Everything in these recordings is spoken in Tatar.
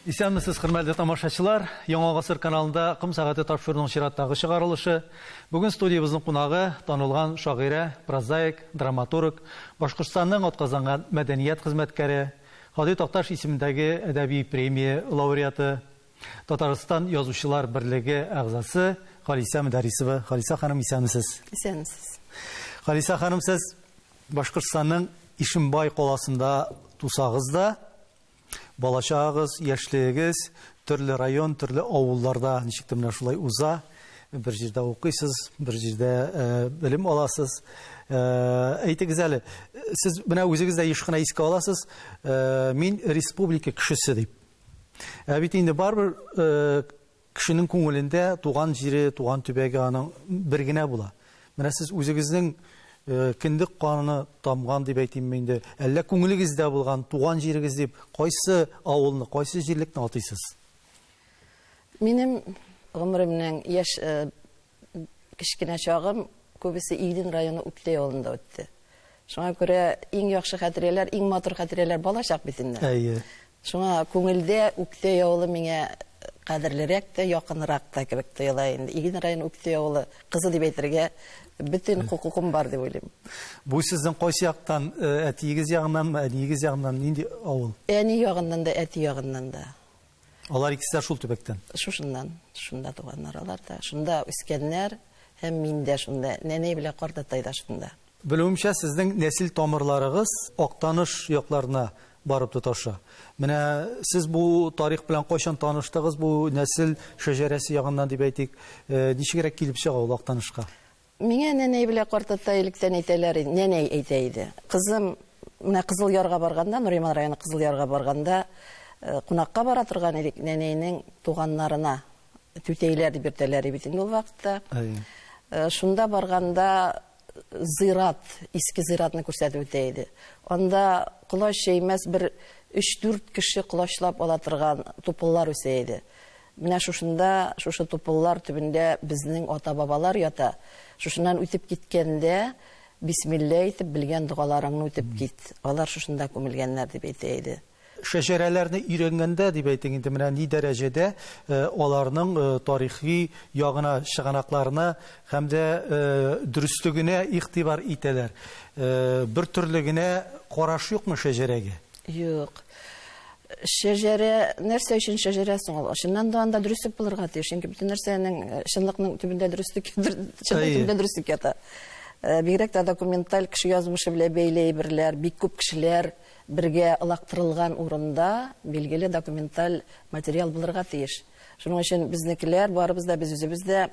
Исәнмесез, хөрмәтле тамашачылар. Яңа гасыр каналында Ком сәгате тапшыруының чираттагы чыгарылышы. Бүген студиябезнең кунагы танылган шагыйрә, прозаик, драматург, Башкортстанның атказанган мәдәният хезмәткәре, Һади Такташ исемендәге әдәби премия лауреаты, Татарстан Язучылар берлеге әгъзасы Халисә Мөдәррисова. Халисә ханым, исәнмесез. Исәнмесез. Халисә ханым, сез Башкортстанның Ишембай каласында тусагыз да, балачагыгыз, яшьлегегез төрле район, төрле авылларда ничек тә менә шулай уза. Бер җирдә укыйсыз, бер җирдә э, белем аласыз. Э, әйтегез әле, сез менә үзегез дә еш кына искә аласыз, э, мин республика кешесе дип. Ә бит инде барыбер э, кешенең күңелендә туган җире, туган төбәге аның бер генә була. Менә сез үзегезнең э, кендек каны тамган дип әйтимме инде, әллә күңелегездә булган туган җирегез дип кайсы авылны, кайсы җирлекне атыйсыз? Минем гомеремнең яшь э, Кечкенә чагым күбесе Иглин районы Үктәй авылында үтте. Шуңа күрә иң яхшы хатирәләр, иң матур хатирәләр балачак бит инде. Әйе. Шуңа күңелдә Үктәй авылы миңа кадерлерәк тә, якынрак та кебек тоела инде. Иглин районы Үктәй авылы кызы дип әйтергә бөтен хокукым бар дип уйлыйм. Бу сезнең кайсы яктан, э, әтиегез ягыннанмы, әниегез ягыннан нинди авыл? Әни ягыннан да, әти ягыннан да. Алар икесе дә шул төбәктән. Шушыннан, шунда туганнар алар да, шунда үскәннәр һәм мин дә шунда, нәнәй белән картатай да шунда. Белүемчә, сезнең нәсел тамырларыгыз Актаныш якларына барып тоташа. Менә сез бу тарих белән кайчан таныштыгыз, бу нәсел шәҗәрәсе ягыннан дип әйтик, э, ничегрәк килеп чыга ул Актанышка? Миңа нәнәй белән картатай электән әйтәләр иде, нәнәй әйтә иде. Кызым, менә Кызыл Ярга барганда, Нуриман районы Кызыл Ярга барганда, э, кунакка бара торган идек нәнәйнең туганнарына. Түтәйләр дип йөртәләр иде бит инде ул вакытта. Әйе. Э, шунда барганда зират, иске зиратны күрсәтеп үтә иде. Анда колач җәймәс бер 3-4 кеше колачлап ала торган тупыллар үсә иде. Менә шушында, шушы тупыллар төбендә безнең ата-бабалар ята. Шушыннан үтеп киткәндә, бисмилла әйтеп, белгән догаларыңны үтеп кит. Алар шушында күмелгәннәр, дип әйтә иде. Шәҗәрәләрне өйрәнгәндә, дип әйтик инде, менә ни дәрәҗәдә аларның тарихи ягына, чыганакларына һәм дә дөреслегенә игътибар итәләр. Бер төрле генә караш юкмы шәҗәрәгә? Юк. Шәҗәрә, нәрсә өчен шәҗәрә соң ул? Чыннан да анда дөреслек булырга тиеш, чөнки бөтен нәрсәнең э, чынлыкның төбендә дөреслек, чынлык төбендә дөреслек ята. Э, бигрәк тә документаль кеше язмышы белән бәйле әйберләр, бик күп кешеләр бергә ылактырылган урында билгеле документаль материал булырга тиеш. Шуның өчен безнекеләр, барыбыз да, без үзебез дә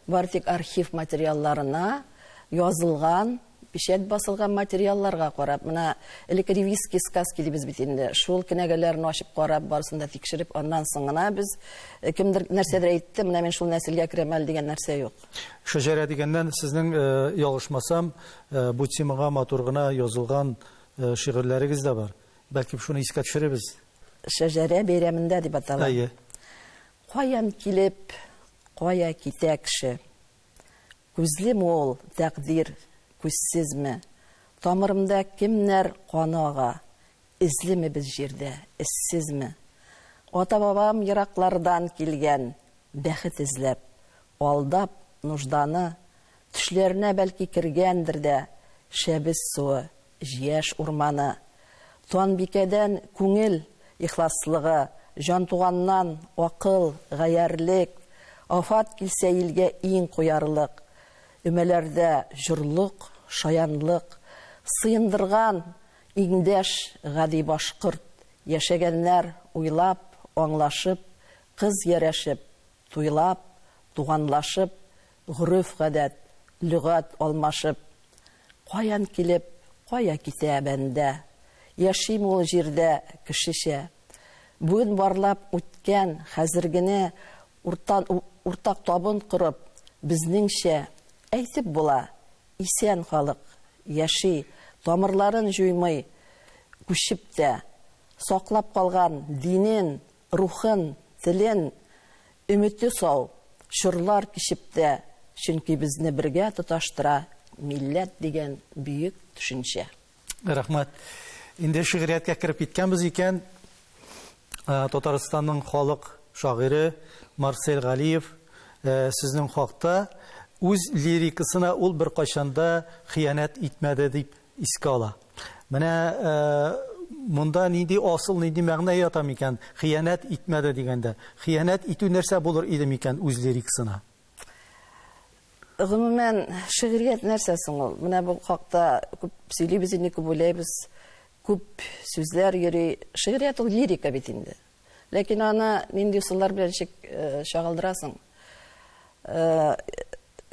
бары тик архив материалларына язылган Печать басылган материалларга карап, менә элек ревизские сказки дибез бит инде, шул кенәгәләрне ачып карап, барысын да тикшереп, аннан соң гына без э, кемдер нәрсәдер әйтте, менә мин шул нәселгә керәм әле дигән нәрсә юк. Шәҗәрә дигәннән, сезнең, э, ялгышмасам, э, бу темага матур гына язылган шигырьләрегез дә бар. Бәлки шуны искә төшерербез. Шәҗәрә бәйрәмендә дип атала. Әйе. Каян килеп, кая китә кеше? Күзлеме ул, тәкъдир, күзсезме? Тамырымда кемнәр каны ага? Эзлеме без җирдә, эзсезме? Ата-бабам ераклардан килгән, Бәхет эзләп, алдап нужданы, Төшләренә бәлки кергәндер дә Шәбез суы, Җияш урманы. Туанбикәдән күңел ихласлыгы, Җантуганнан акыл, гаярьлек, Афат килсә илгә иң куярлык. Өмәләрдә җорлык, шаянлык. Сыендырган иңдәш гади башкорт. Яшәгәннәр уйлап, аңлашып, Кыз ярәшеп, туйлап, туганлашып, Гореф-гадәт, лөгать алмашып. Каян килеп, кая китә бәндә? Яшиме ул җирдә кешечә? Бүген барлап үткән хәзергене уртан уртак табын корып, безнеңчә, әйтеп була, исән халык, яши, тамырларын җуймый, күчеп тә, саклап калган динен, Рухын, телен, өмете сау, чорлар кичеп тә, чөнки безне бергә тоташтыра милләт дигән бөек төшенчә. Рәхмәт. Инде шигърияткә кереп киткәнбез икән, Татарстанның халык шагыйре Марсель Галиев сезнең хакта үз лирикасына ул беркайчан да хыянәт итмәде дип искә ала. Менә монда нинди асыл, нинди мәгънә ята микән, хыянәт итмәде дигәндә? Хыянәт итү нәрсә булыр иде микән үз лирикасына? Гомумән, шигърият нәрсә соң ул? Менә бу хакта күп сөйлибез инде, күп уйлыйбыз, күп сүзләр йөри. Шигърият ул лирика бит инде. Ләкин аны нинди ысуллар белән ничек чагылдырасың?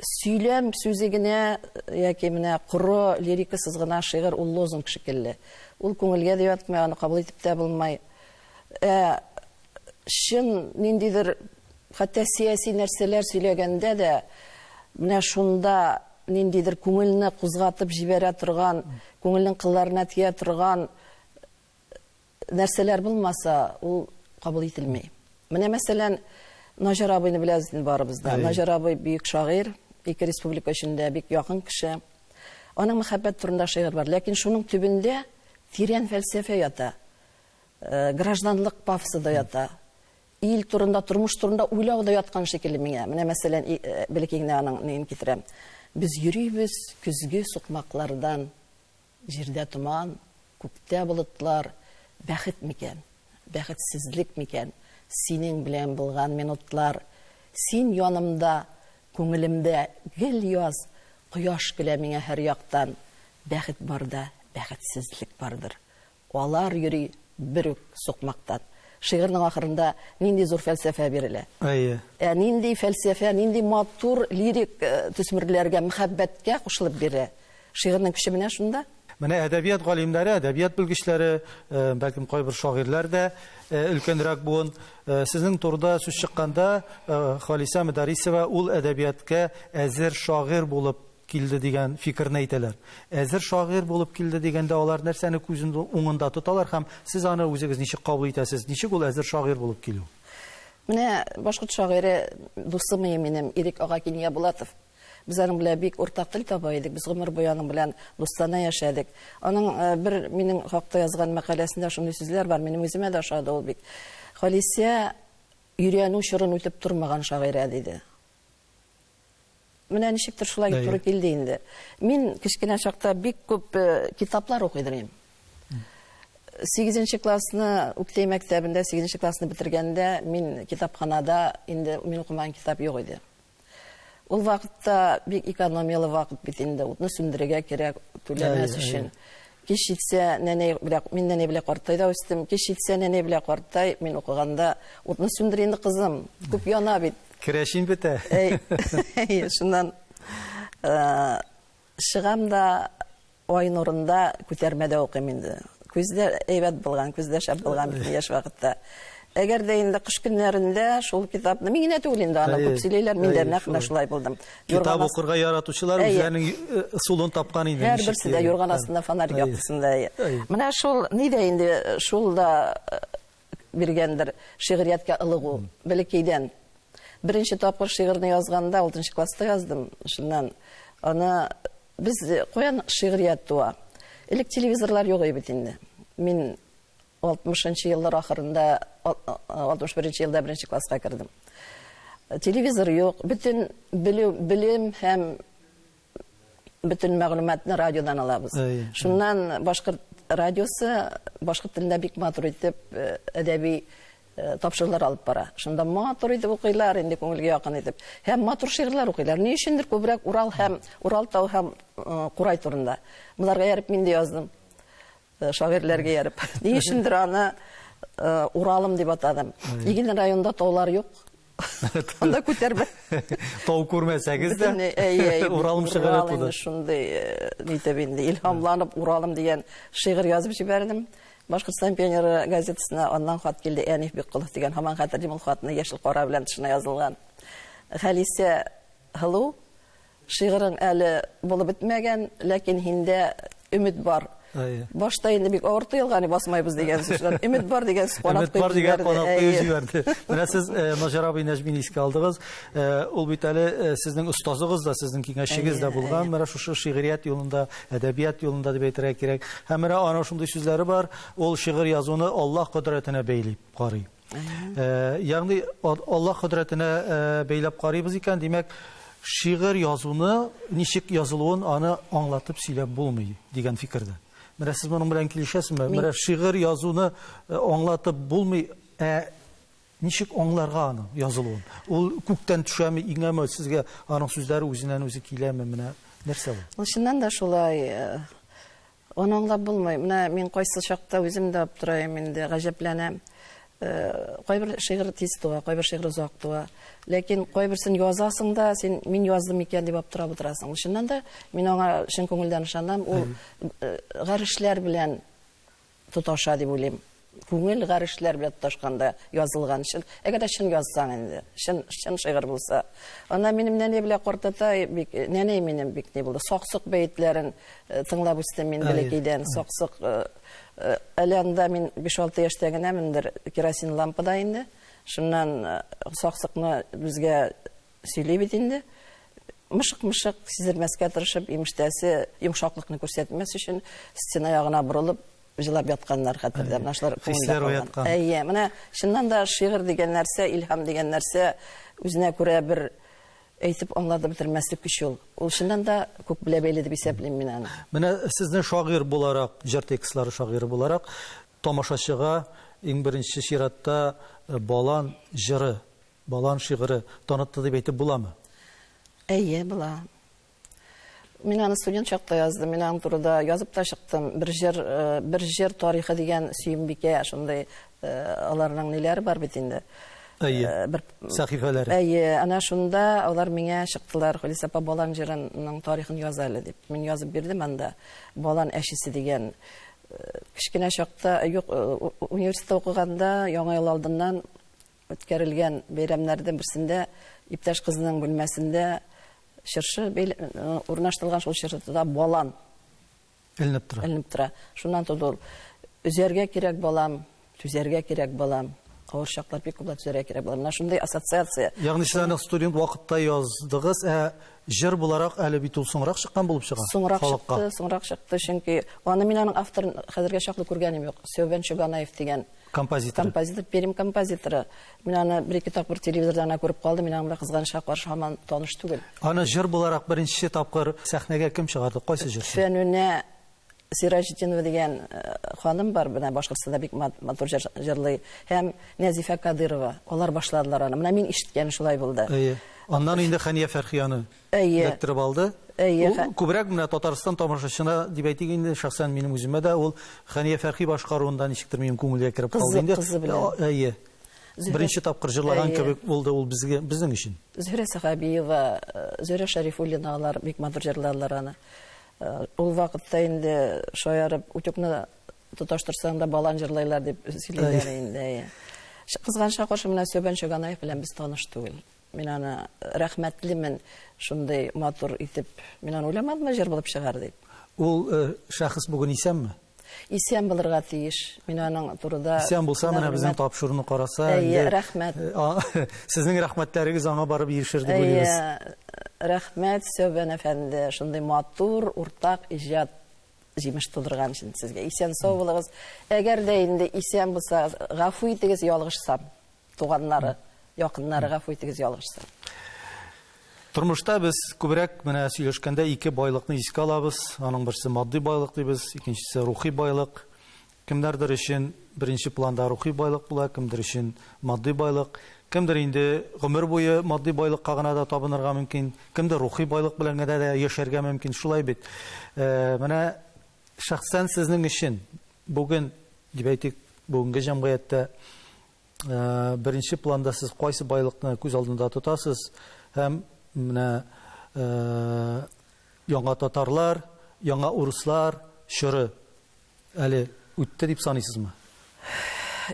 Сөйләм сүзе генә яки менә коры лирикасыз гына шигырь ул лозунг шикелле. Ул күңелгә дә ятмый, аны кабул итеп тә булмый. Ә чын ниндидер хәтта сияси нәрсәләр сөйләгәндә дә менә шунда ниндидер күңелне кузгатып җибәрә торган, күңелнең кылларына тия торган нәрсәләр булмаса, ул кабул ителми. Менә мәсәлән, Наҗар абыйны беләбез инде барыбыз да. Наҗар абый бөек шагыйрь, ике республика өчен дә бик якын кеше. Аның мәхәббәт турында шигырь бар, ләкин шуның төбендә тирән фәлсәфә ята. Гражданлык пафосы да ята. Ил турында, тормыш турында уйлау да яткан шикелле миңа. Менә мәсәлән, бәләкәй генә аның неен китерәм. Без йөрибез көзге сукмаклардан, җирдә томан, күктә болытлар, бәхет микән, бәхетсезлек микән, синең белән булган минутлар. Син янымда, күңелемдә гел яз, кояш көлә миңа һәр яктан. Бәхет барда бәхетсезлек бардыр. Алар йөри бер үк сукмактан. Шигырьнең ахырында нинди зур фәлсәфә бирелә. Әйе. Ә нинди фәлсәфә, нинди матур лирик төсмерләргә, мәхәббәткә кушылып бирә. Шигырьнең көче менә шунда. Менә әдәбият галимнәре, әдәбият белгечләре, бәлкем кайбер шагыйрьләр дә, өлкәнрәк буын, сезнең турыда сүз чыкканда, Халисә Мөдәррисова ул әдәбиятка әзер шагыйрь булып килде дигән фикерне әйтәләр. Әзер шагыйрь булып килде дигәндә алар нәрсәне күз уңында тоталар һәм сез аны үзегез ничек кабул итәсез? Ничек ул әзер шагыйрь булып килү? Менә башкорт шагыйре дусым минем Ирек ага Киньябулатов. Без аның белән бик уртак тел таба идек. Без гомер буе аның белән дустанә яшәдек. Аның бер минем хакта язган мәкаләсендә шундый сүзләр бар. Минем үземә дә ошады ул бик. Халисә өйрәнү чорын үтеп тормаган шагыйрә, диде. Менә ничектер шулай туры килде инде. Мин кечкенә чакта бик күп китаплар укый идем. 8 классны Үктәй мәктәбендә 8 классны бетергәндә мин китапханада инде мин укымаган китап юк иде. Ул вакытта бик экономиялы вакыт бит инде, утны сүндерергә кирәк, түләмәс өчен. Кич җитсә, нәнәй белән, мин нәнәй белән картай да үстем. Кич җитсә, нәнәй белән картай, мин укыганда, утны сүндер инде, кызым, күп яна бит. Керәшин бетә. Әй, шуннан чыгам да ай нурында күтәрмәдә укыйм инде. Күздә әйбәт булган, күздә шәп булган бит яшь вакытта. Әгәр дә инде кыш көннәрендә шул китапны, мин генә түгел инде, аны күп сөйлиләр, мин дә нәкъ менә шулай булдым. Китап укырга яратучылар үзләренең ысулын тапкан инде. Һәрберсе дә юрган астында фонарь яктысында. Менә шул ни дә инде шул да биргәндер шигърияткә ылыгу бәләкәйдән. Беренче тапкыр шигырьне язганда 6 класста яздым. Шуннан аны без каян шигърият туа? Элек телевизорлар юк иде бит инде. Мин 60 еллар ахырында 61 елда беренче класска кердем. Телевизор юк, бөтен белү, белем һәм бөтен мәгълүматны радиодан алабыз. Шуннан башкорт радиосы башкорт телендә бик матур итеп әдәби тапшырулар алып бара. Шунда матур итеп укыйлар, инде күңелгә якын итеп. Һәм матур шигырьләр укыйлар. Ни өчендер күбрәк Урал һәм Урал тау һәм Курай турында. Боларга ярып мин дә яздым. Шагыйрьләргә ярып. Ни өчендер аны Уралым дип атадым. Игенле районында таулар юк. Анда күтәрмә. Тау күрмәсәгез дә Уралым шигыре туды. Шундый нитеп инде илһамланып Уралым дигән шигырь язып җибәрдем. Башкортстан пионеры газетасына аннан хат килде. Әниф Бикколов дигән, һаман хәтерлим ул хатны, яшел кара белән тышына язылган. Халисә Һылу, шигырың әле булып бетмәгән, ләкин һиндә өмет бар. Башта инде бик авыр тоелган, басмайбыз дигән сүз. Шуннан өмет бар дигән сүз канат Өмет бар дигән канат куеп җибәрде. Менә сез э, Наҗар абый Нәҗмине искә алдыгыз. Э, ул бит әле э, сезнең остазыгыз да, сезнең киңәшчегез дә булган. Менә шушы шигърият юлында, әдәбият юлында дип әйтергә кирәк. Һәм менә аның шундый сүзләре бар. Ул шигырь язуны Аллаһ кодрәтенә бәйли карый. Ягъни Аллаһ кодрәтенә бәйләп карыйбыз икән, димәк, шигырь язуны ничек язылуын аны аңлатып сөйләп булмый дигән фикердә. Менә сез моның белән килешәсезме? Менә шигырь язуны аңлатып булмый, ә ничек аңларга аның язылуын? Ул күктән төшәме, иңәме, сезгә аның сүзләре үзеннән-үзе киләме? Менә нәрсә ул? Ул чыннан да шулай. Аны аңлап булмый. Менә мин кайсы чакта үзем дә аптырыйм инде, гаҗәпләнәм. Кайбер шигырь тиз туа, кайбер шигырь озак туа. Ләкин кайберсен язасың да, син мин яздым икән дип аптырап утырасың. Ул чыннан да мин аңа чын күңелдән ышанам. Ул гарешләр белән тоташа дип уйлыйм. Күңел гарешләр белән тоташканда язылган чын. Әгәр дә чын язсаң инде, чын чын шигырь булса. Анда минем нәнәй белән картатай бик нәнәй минем бик ни булды. Саксык бәетләрен тыңлап үстем мин бәләкәйдән. Саксык әле анда мин 5-6 яшьтә генәмендер, керосин лампада инде. Шуннан саксыкны безгә сөйли бит инде. Мышык-мышык сиздермәскә тырышып, имештәсе йомшаклыкны күрсәтмәс өчен стена ягына борылып җылап ятканнар хәтердә. Менә шулар хисләр уяткан. Әйе, менә чыннан да шигырь дигән нәрсә, илһам дигән нәрсә үзенә күрә бер әйтеп аңлатып бетермәслек көч ул. Ул чыннан да күк белә бәйле дип исәплим мин аны. Менә сезне шагыйрь буларак, җыр текстлары шагыйре буларак, тамашачыга иң беренче чиратта Балан җыры, Балан шигыре танытты дип әйтеп буламы? Әйе, була. Мин аны студент чакта яздым, мин аның турыда язып та чыктым. Бер җыр, бер җыр тарихы дигән Сөембикә, шундый аларның ниләре бар бит инде. Әйе. Бер сәхифәләре. Әйе, әнә шунда алар миңа чыктылар, Халисә апа Балан җырының тарихын яз әле дип. Мин язып бирдем анда. Балан әчесе дигән. Кечкенә чакта, юк, университетта укыганда, Яңа ел алдыннан Үткәрелгән бәйрәмнәрдән берсендә иптәш кызының бүлмәсендә чыршы урнаштырылган, шул чыршыда балан эленеп тора. Эленеп тора. Шуннан туды ул. Өзәргә кирәк балам, түзәргә кирәк балам. Авыр чаклар бик күп була, түзәргә кирәк балам. Менә шундый ассоциация. Ягъни сез аны студент вакытта яздыгыз, ә җыр буларак әле бит ул соңрак чыккан булып чыга. Соңрак чыкты, соңрак чыкты, чөнки аны мин аның авторын хәзергә чаклы күргәнем юк. Сәүбән Чуганаев дигән Композиторы. Композитор, Пермь композиторы. Мин аны бер-ике тапкыр телевизордан гына күреп калдым, мин аның белән кызганычка каршы һаман таныш түгел. Аны җыр буларак беренче тапкыр сәхнәгә кем чыгарды, кайсы җырчы? Фәнүнә Сираҗетдинова дигән ханым бар, менә Башкортстанда бик матур җырлый. Һәм Нәзифә Кадырова. Алар башладылар аны. Менә мин ишеткән шулай булды. Әйе. Аннан инде Хәния Фәрхи аны Әйе. Эләктереп алды. Әйе. Ул күбрәк менә Татарстан тамашачына дип әйтик инде, шәхсән минем үземә дә ул Хәния Фәрхи башкаруында ничектер минем күңелгә кереп калды инде. Кызы белән. Әйе. Беренче тапкыр җырлаган кебек булды ул безгә, безнең өчен. Зөһрә Сәхәбиева, Зөһрә Шәрифуллина алар бик матур җырладылар аны. Ул вакытта инде шаярып утюгны тоташтырсаң да балан җырлыйлар дип сөйлиләр инде. Әйе. Кызганычка каршы менә Сөбән Чуганаев белән без таныш түгел. Мин аны рәхмәтлемен, шундый матур итеп. Мин аны уйламадым да җыр булып чыгар дип. Ул шәхес бүген исәнме? Исән булырга тиеш. Мин аның турыда Исән булса, менә безнең тапшыруны караса, инде. Әйе, рәхмәт. Сезнең рәхмәтләрегез аңа барып ирешер дип уйлыйбыз. Әйе, рәхмәт, Сәүбән әфәнде, шундый матур уртак иҗат җимеш тудырган өчен сезгә. Исән-сау булыгыз. Әгәр дә инде исән булсагыз, гафу итегез, ялгышсам. Туганнары, якыннары гафу итегез ялгышсам. Тормышта без күбрәк менә сөйләшкәндә ике байлыкны искә алабыз. Аның берсе матди байлык дибез, икенчесе рухи байлык. Кемнәрдер өчен беренче планда рухи байлык була, кемдер өчен матди байлык. Кемдер инде гомер буе матди байлыкка гына да табынырга мөмкин, кемдер рухи байлык белән генә дә яшәргә мөмкин. Шулай бит. Менә шәхсән сезнең өчен бүген, дип әйтик, бүгенге җәмгыятьтә Беренче планда сез кайсы байлыкны күз алдында тотасыз һәм менә яңа татарлар, яңа урыслар чоры әле үтте дип саныйсызмы?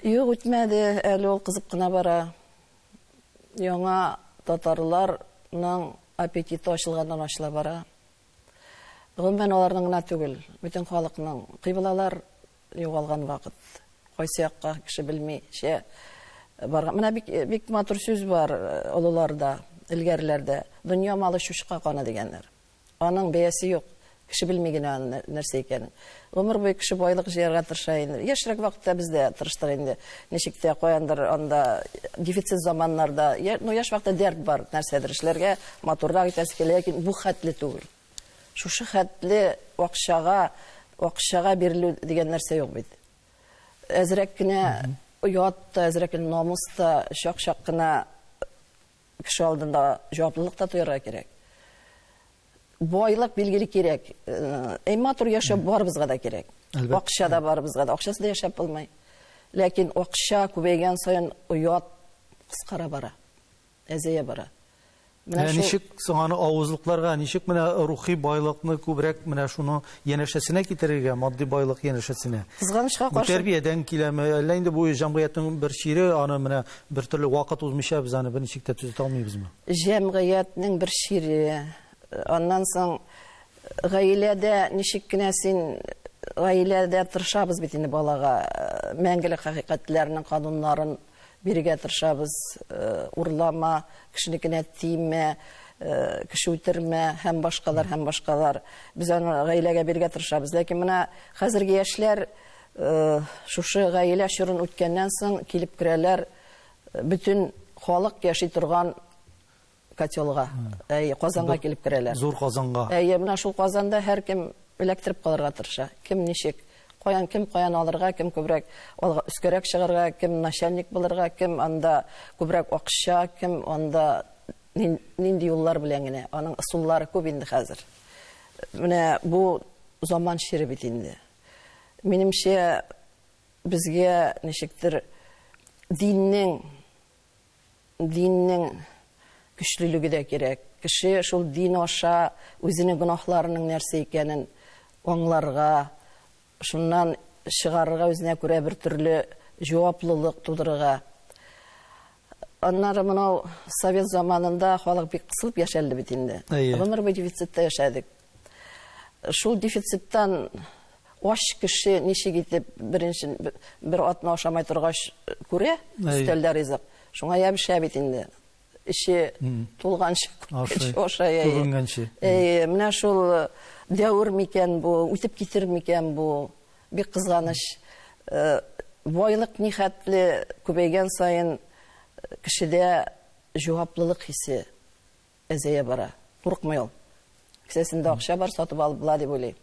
Юк, үтмәде, әле ул кызып кына бара. Яңа татарларның аппетиты ачылганнан ачыла бара. Гомумән, аларның гына түгел, бөтен халыкның кыйблалар югалган вакыт. Кайсы якка кеше белмичә барган. Менә бик, бик матур сүз бар олыларда, элгәрләрдә. Дөнья малы чучка каны дигәннәр. Аның бәясе юк. Кеше белми генә аның нәрсә икәнен. Гомер буе кеше байлык җыярга тырыша инде. Яшьрәк вакытта без дә тырыштык инде. Ничек тә каяндыр анда дефицит заманнарда, ну яшь вакытта дәрт бар нәрсәдер эшләргә, матуррак итәсе килә, ләкин бу хәтле түгел. Шушы хәтле акчага, акчага бирелү дигән нәрсә юк бит. Әзрәк кенә оят та, әзрәк кенә намус та, чак-чак кына кеше алдында җаваплылык та тоярга кирәк. Байлык билгеле кирәк. Әй матур яшәү барыбызга да кирәк. Акча да барыбызга да. Акчасыз да яшәп булмый. Ләкин акча күбәйгән саен оят кыскара бара. Әзәя бара. Менә шул... Ничек соң аны авызлыкларга, ничек менә рухи байлыкны күбрәк менә шуны янәшәсенә китерергә, матди байлык янәшәсенә? Кызганычка каршы. Бу тәрбиядән киләме, әллә инде бу җәмгыятьнең бер чире, аны менә бер төрле вакыт узмыйча без аны берничек тә төзәтә алмыйбызмы? Җәмгыятьнең бер чире. Аннан соң гаиләдә ничек кенә син гаиләдә тырышабыз бит инде балага мәңгелек хакыйкатьләрнең кануннарын бирергә тырышабыз, урлама, кешенекенә тимә, кеше үтермә һәм башкалар, һәм башкалар. Без аны гаиләгә бирергә тырышабыз. Ләкин менә хәзерге яшьләр шушы гаилә чорын үткәннән соң килеп керәләр бөтен халык яши торган котелга, әйе, казанга килеп керәләр. Зур казанга. Әйе, менә шул казанда һәркем эләктереп калырга тырыша. Кем ничек, каян кем каян алырга, кем күбрәк алга өскәрәк чыгарга, кем начальник булырга, кем анда күбрәк акча, кем анда нинди юллар белән генә. Аның ысуллары күп инде хәзер. Менә бу заман чире бит инде. Минемчә, безгә ничектер диннең Диннең көчлелеге дә кирәк. Кеше шул дин аша үзенең гөнаһларының нәрсә икәнен аңларга, шуннан чыгарырга үзенә күрә бер төрле җаваплылык тудырырга. Аннары монау совет заманында халык бик кысылып яшәлде бит инде. Гомер буе дефицитта яшәдек. Шул дефициттан ач кеше ничек итеп беренче бер атна ашамай торгач күрә өстәлдә ризык. Шуңа ябышә бит инде. Эче тулганчы ашай. Күренгәнче. Әйе, менә шул дәвер микән бу, үтеп китер микән бу? Бик кызганыч. Байлык нихәтле күбәйгән саен кешедә җаваплылык хисе Әзәя бара. Курыкмый ул. Кесәсендә акча бар, сатып алып була дип уйлый.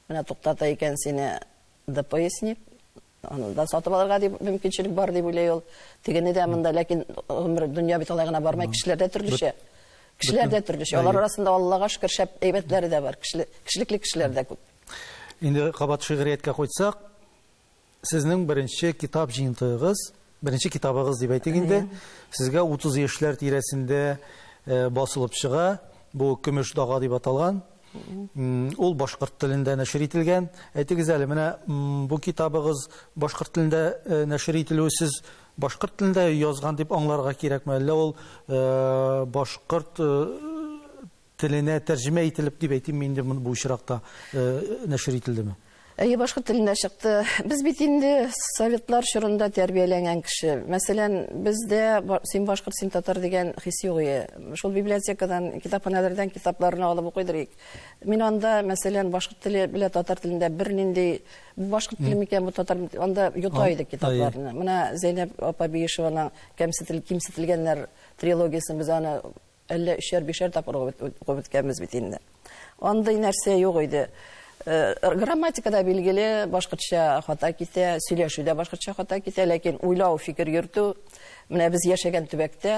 Менә туктата икән сине ДПСник, аны да сатып алырга дип мөмкинчелек бар дип уйлый ул. Тегене дә монда, ләкин гомер дөнья бит алай гына бармый, кешеләр дә төрлечә. Кешеләр дә төрлечә. Алар арасында Аллага шөкер шәп әйбәтләре дә бар, кешелекле кешеләр дә күп. Инде кабат шигърияткә кайтсак, Сезнең беренче китап җыентыгыгыз, беренче китабыгыз дип әйтик инде, сезгә 30 яшьләр тирәсендә э, басылып чыга. Бу Көмеш дага дип аталган. Ул башкорт телендә нәшер ителгән. Әйтегез әле, менә бу китабыгыз башкорт телендә э, нәшер ителүе сез башкорт телендә язган дип аңларга кирәкме? Әллә ул э, башкорт Теленә тәрҗемә ителеп дип әйтимме инде бу очракта, нәшер ителдеме? Әйе, башкорт телендә чыкты. Без бит инде советлар чорында тәрбияләнгән кеше. Мәсәлән, бездә син башкорт, син татар дигән хис юк иде. Шул библиотекадан, китапханәләрдән китапларны алып укыйдыр идек. Мин анда, мәсәлән, башкорт теле белән татар телендә бернинди бу башкорт теле микән, бу татар анда йота идек китапларны. Менә Зәйнәб апа Биешеваның Кимсетелгәннәр трилогиясен без аны Әллә өчәр-бишәр тапкыр укып беткәнбез бит инде. Андый нәрсә юк иде. Э, грамматикада билгеле башкортча хата китә, сөйләшүдә башкортча хата китә, ләкин уйлау, фикер йөртү менә без яшәгән төбәктә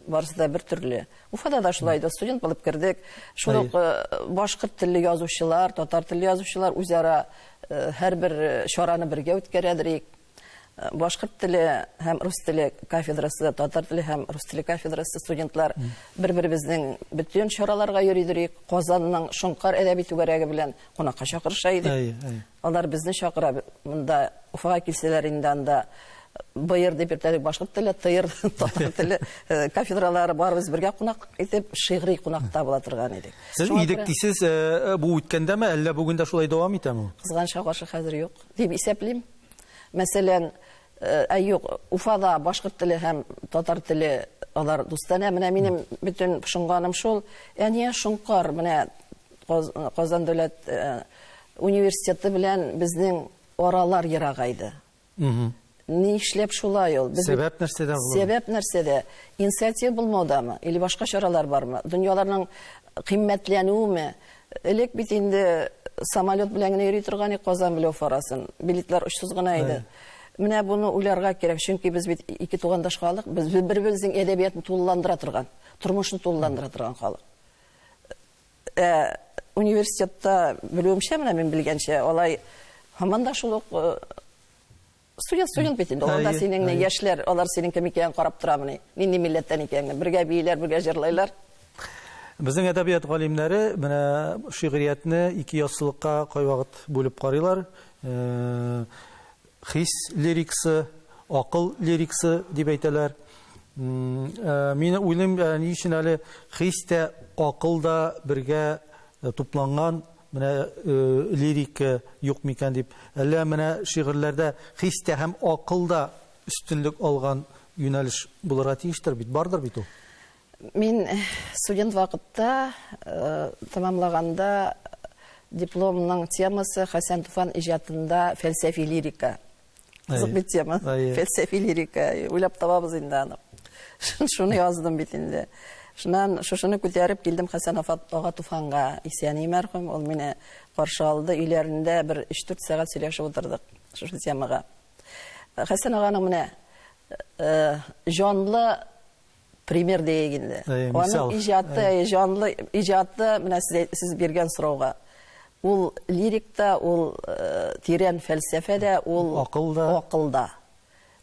барысы да бер төрле. Уфада да шулай иде, студент булып кердек. Шул ук э, башкорт телле язучылар, татар телле язучылар үзара э, һәрбер чараны бергә үткәрәдер. Башкорт теле һәм рус теле кафедрасы, татар теле һәм рус теле кафедрасы студентлар бер-беребезнең бөтен чараларга йөридер идек. Казанның Шоңкар әдәби түгәрәге белән кунакка чакырыша идек. Алар безне чакыра. Монда Уфага килсәләр инде анда Быер дип йөртәдек башкорт теле, тыер татар теле э, кафедралары барыбыз бергә кунак итеп шигъри кунакта була торган идек. Сез идек дисез, э, э, бу үткәндәме, әллә бүген дә шулай дәвам итәме? Кызганычка каршы хәзер юк дип исәплим. Мәсәлән, ә юк, Уфада башкорт теле һәм татар теле алар дустанә. Менә минем бөтен пошынганым шул. Ә нигә Шоңкар менә Казан дәүләт университеты белән безнең аралар ерагайды. Нишләп шулай ул? Без Сәбәп нәрсәдә булыр? Сәбәп нәрсәдә? Инициатива булмаудамы? Или башка чаралар бармы? Дөньяларның кыйммәтләнүеме? Элек бит инде самолет белән генә йөри торган идек Казан белән Уфа арасын. Билетлар очсыз гына иде. Менә буны уйларга кирәк, чөнки без бит ике тугандаш халык, без бер-беребезнең әдәбиятын тулыландыра торган, тормышны тулыландыра торган халык. Ә университетта белүемчә, менә мин белгәнчә, алай һаман да шул ук э, студент студент бит инде. Анда синең яшьләр, алар синең кем икәнен карап торамыни, нинди милләттән икәнеңне. Бергә бииләр, бергә җырлайлар. Безнең әдәбият галимнәре менә шигъриятне ике яссылыкка кайвакыт бүлеп карыйлар. Э, хис лирикасы, акыл лирикасы дип әйтәләр. Э, мин уйлыйм, э, ни өчен әле хис тә, акыл да бергә э, тупланган менә лирика юк микән дип. Әллә менә шигырьләрдә хис тә һәм акыл да өстенлек алган юнәлеш булырга тиештер бит, бардыр бит ул. Мин студент вакытта тәмамлаганда дипломның темасы Хәсән Туфан иҗатында фәлсәфи лирика. Кызык бит тема. Фәлсәфи лирика. Уйлап табабыз инде аны. Шуны яздым бит инде. Шуннан шушыны күтәреп килдем Хәсән ага Туфанга. Исәни мәрхүм, ул мине каршы алды. Өйләрендә бер 3-4 сәгать сөйләшеп утырдык шушы темага. Хәсән аганың менә җанлы пример диек инде. Аның иҗаты, җанлы иҗаты, менә сез, сез биргән сорауга. Ул лирик та, ул э, тирән фәлсәфә дә, ул акыл да. Акыл да.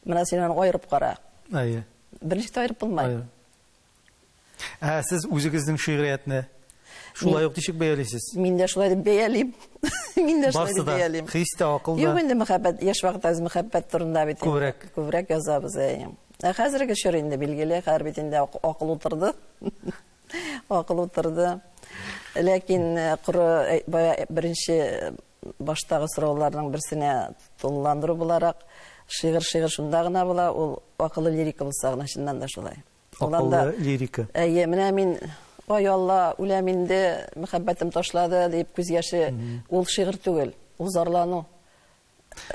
Менә син аны аерып кара. Әйе. Берничек тә аерып булмый. Ә сез үзегезнең шигъриятне шулай ук ничек бәялисез? Мин дә шулай дип бәялим. Мин дә шулай дип бәялим. Хис тә, акыл да. Юк инде мәхәббәт, яшь вакытта без мәхәббәт турында бит. Күбрәк. Күбрәк язабыз, әйе. Ә хәзерге чор инде билгеле, хәзер бит инде акыл утырды. Акыл утырды. Ләкин э, коры э, бая э, беренче баштагы сорауларның берсенә тулыландыру буларак, шигырь шигырь шунда гына була, ул акыллы лирика булса гына чыннан да шулай. Акыллы лирика. Әйе, менә мин Ай Алла, үләм инде, мәхәббәтем ташлады дип күз яше, ул шигырь түгел, ул зарлану.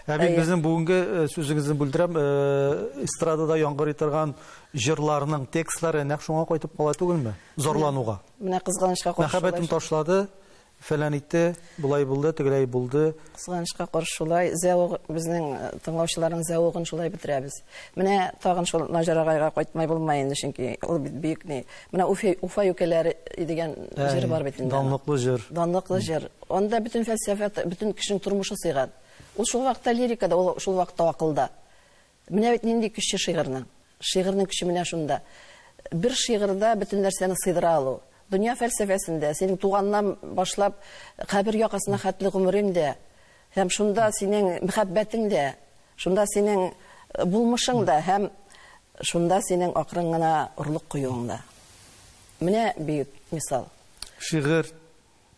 Ә бит безнең бүгенге э, сүзегезне бүлдерәм, э, эстрадада яңгырый торган җырларның текстлары нәкъ шуңа кайтып кала түгелме? Зарлануга. Менә кызганычка каршы. Мәхәббәтем ташлады, фәлән итте, болай булды, тегеләй булды. Кызганычка каршы шулай, зәвык безнең э, тыңлаучыларның зәвыгын шулай бетерәбез. Менә тагын шул Наҗар агайга кайтмай булмай инде, чөнки ул бит бөек ни. Менә Уфа, Уфа юкәләре дигән җыр бар бит инде. Данлыклы җыр. Данлыклы җыр. Анда бөтен фәлсәфә, бөтен кешенең тормышы сыйган. Ул шул вакытта лирикада, ул шул вакытта акылда. Менә бит нинди көче шигырьнең. Шигырьнең көче менә шунда. Бер шигырьдә бөтен нәрсәне сыйдыра алу. Дөнья фәлсәфәсендә, синең туганнан башлап кабер якасына хәтле гомерең дә, һәм шунда синең мәхәббәтең дә, шунда синең э, булмышың да һәм шунда синең акрын гына орлык коюың да. Менә бөек мисал. Шигырь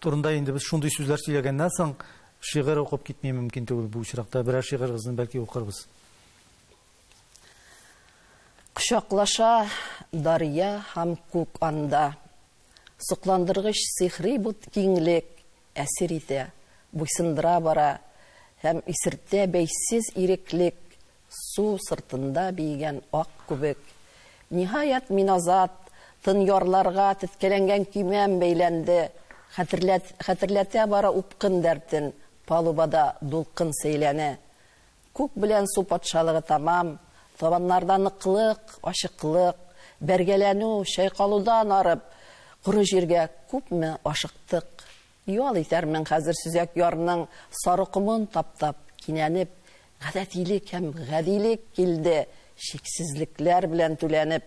турында инде без шундый сүзләр сөйләгәннән соң, шигырь укып китми мөмкин түгел бу очракта. Берәр шигырегезне бәлки укырбыз. Кочаклаша дарья һәм күк анда. Сокландыргыч сихри бу киңлек әсир итә, буйсындыра бара һәм исертә бәйсез иреклек Су сыртында биегән ак күбек. Ниһаять, мин азат, тын ярларга теткәләнгән көймәм бәйләнде. Хәтерләт, хәтерләтә бара упкын дәртен, палубада дулкын сәйләне. Күк белән су патшалыгы тәмам, табаннарда ныклык, ачыклык, бәргәләнү, чайкалудан арып, коры җиргә күпме ашыктык. Ял итәрмен хәзер сөзәк ярның сары комын таптап, кинәнеп, гадәтилек һәм гадилек килде, чиксезлекләр белән түләнеп.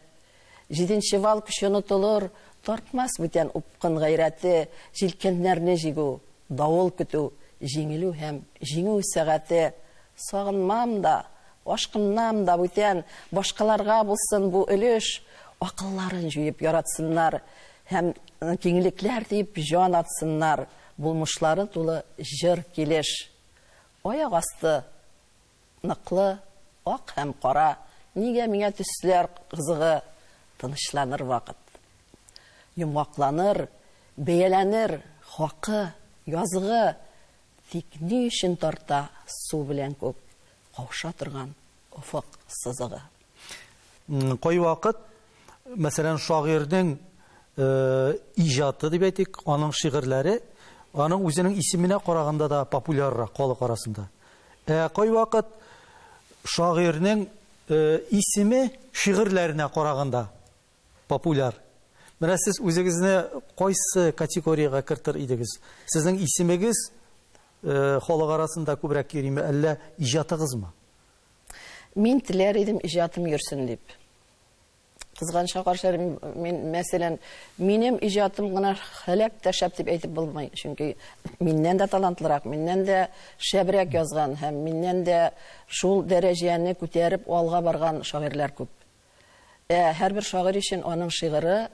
Җиденче вал көче онытылыр, тартмас бүтән упкын гайрәте, җилкәннәрне җигү, давыл көтү, җиңелү һәм җиңү сәгате. Сагынмам да, Ашкынам да бүтән, башкаларга булсын бу өлеш, акылларын җуеп яратсыннар һәм киңлекләр дип җан атсыннар, булмышлары тулы җыр килеш. Аяк асты ныклы, ак һәм кара, нигә миңа төсләр кызыгы, тынычланыр вакыт. Йомгакланыр, бәяләнер хакы, языгы, тик ни өчен тарта су белән күк кауша торган офык сызыгы? Кайвакыт, мәсәлән, шагыйрьнең иҗаты дип әйтик, аның шигырьләре аның үзенең исеменә караганда да популяррак халык арасында. Ә кайвакыт шагыйрьнең исеме шигырьләренә караганда популяр. Менә сез үзегезне кайсы категориягә кертер идегез? Сезнең исемегез халык арасында күбрәк йөриме, әллә иҗатыгызмы? Мин теләр идем иҗатым йөрсен дип. Кызганычка каршы, мин, мәсәлән, минем иҗатым гына һәлак тә шәп дип әйтеп булмый. Чөнки миннән дә талантлырак, миннән дә шәбрәк язган һәм миннән дә шул дәрәҗәне күтәреп алга барган шагыйрьләр күп. Ә һәрбер шагыйрь өчен аның шигыре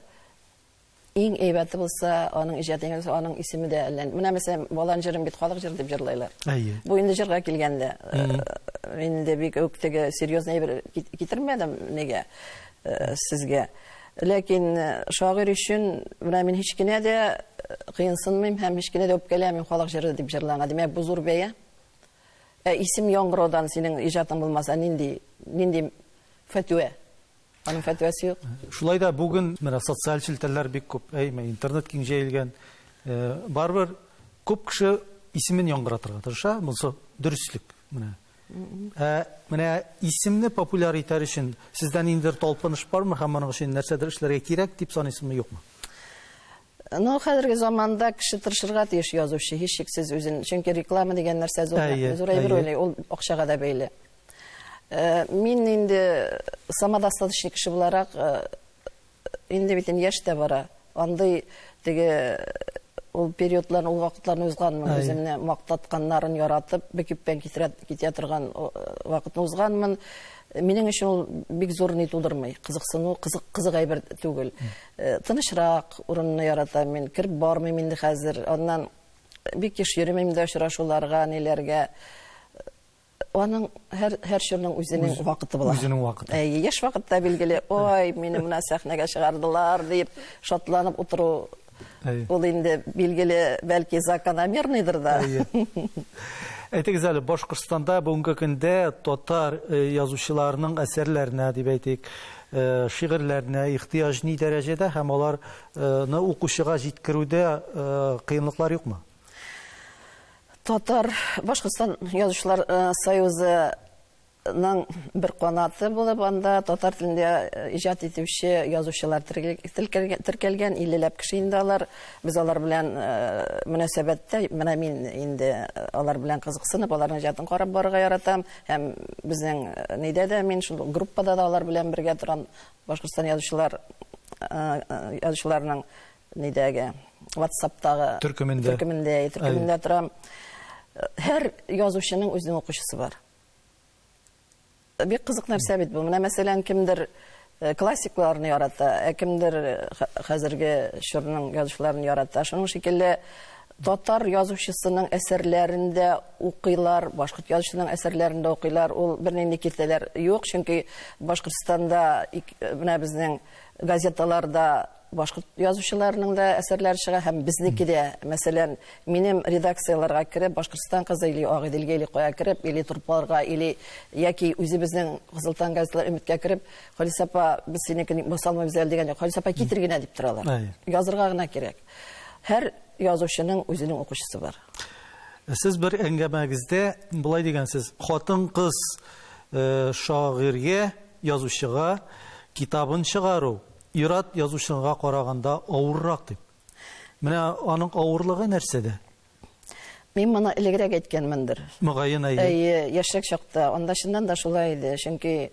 иң әйбәте булса, аның иҗаты иң булса, аның исеме дә әллә. Менә мәсәлән, Балан җырын бит халык җыры дип җырлайлар. Әйе. Бу инде җырга килгәндә, мин инде бик үк теге серьезный әйбер китермәдем нигә сезгә. Ләкин шагыйрь өчен менә мин һич кенә дә кыенсынмыйм һәм һич кенә дә үпкәләмим халык җыры дип җырланга. Димәк, бу зур бәя. Ә исем яңгыраудан синең иҗатың булмаса, нинди нинди фәтүә? Аның фәтвәсе юк. Шулай да бүген менә социаль челтәрләр бик күп, әйме, интернет киң җәелгән. Барыбер күп кеше исемен яңгыратырга тырыша, монысы дөреслек менә. Ә менә исемне популяр итәр өчен сездә ниндидер талпыныш бармы һәм моның өчен нәрсәдер эшләргә кирәк дип саныйсызмы, юкмы? Ну, хәзерге заманда кеше тырышырга тиеш язучы, һичшиксез үзен. Чөнки реклама дигән нәрсә зур, зур әйбер уйлый, ул акчага да бәйле. Мин инде самодостаточный кеше буларак, инде бит инде яшь тә бара. Андый теге ул периодларны, ул вакытларны узганмын, үземне мактатканнарын яратып, бөкеппән китерә, китә торган вакытны узганмын. Минем өчен ул бик зур ни тудырмый, кызыксыну, кызык, кызык әйбер түгел. Тынычрак урынны яратам мин, кереп бармыйм инде хәзер. Аннан бик еш йөремим дә очрашуларга, ниләргә. Аның һәр һәр чорның үзенең вакыты була. Үзенең вакыты. Әйе, яшь вакытта билгеле, ой, мине менә сәхнәгә чыгардылар дип шатланып утыру ул инде билгеле, бәлки закономерныйдыр да. Әйтегез әле, Башкортстанда бүгенге көндә татар язучыларының әсәрләренә дип әйтик, шигырьләренә ихтыяҗ ни дәрәҗәдә һәм аларны укучыга җиткерүдә кыенлыклар юкмы? Татар Башкортстан язучылар союзының бер канаты булып, анда татар телендә иҗат итүче язучылар теркәлгән, 50ләп кеше инде алар. Без алар белән мөнәсәбәттә, менә мин инде алар белән кызыксынып, аларның иҗатын карап барырга яратам. Һәм безнең нидә дә мин шул группада да алар белән бергә торам. Башкортстан язучылар язучыларының нидәге WhatsAppтагы төркемендә төркемендә төркемендә торам. Һәр язучының үзенең укучысы бар. Бик кызык нәрсә бит бу. Менә мәсәлән, кемдер классикларны ярата, ә кемдер хәзерге чорның язучыларын ярата. Шуның шикелле татар язучысының әсәрләрен дә укыйлар, башкорт язучысының әсәрләрен дә укыйлар. Ул бернинди киртәләр юк, чөнки Башкортстанда менә безнең газеталарда башкорт язучыларының да әсәрләре чыга һәм безнеке дә. Мәсәлән, минем редакцияләргә кереп, Башкортстан кызы или Агыйделгә или кая кереп, или Торпаларга, или яки үзебезнең Кызыл таң газеталар Өметкә кереп, Халисә апа, без синекен баса алмыйбыз әле дигән юк. Халисә апа, китер генә дип торалар. Язырга гына кирәк. Һәр язучының үзенең укучысы бар. Сез бер әңгәмәгездә болай дигәнсез: хатын-кыз шагыйрьгә, язучыга китабын чыгару ир-ат язучыга караганда авыррак дип. Менә аның авырлыгы нәрсәдә? Мин моны элегрәк әйткәнмендер. Мөгаен, әйе. Әйе, яшьрәк чакта. Анда чыннан да шулай иде. Чөнки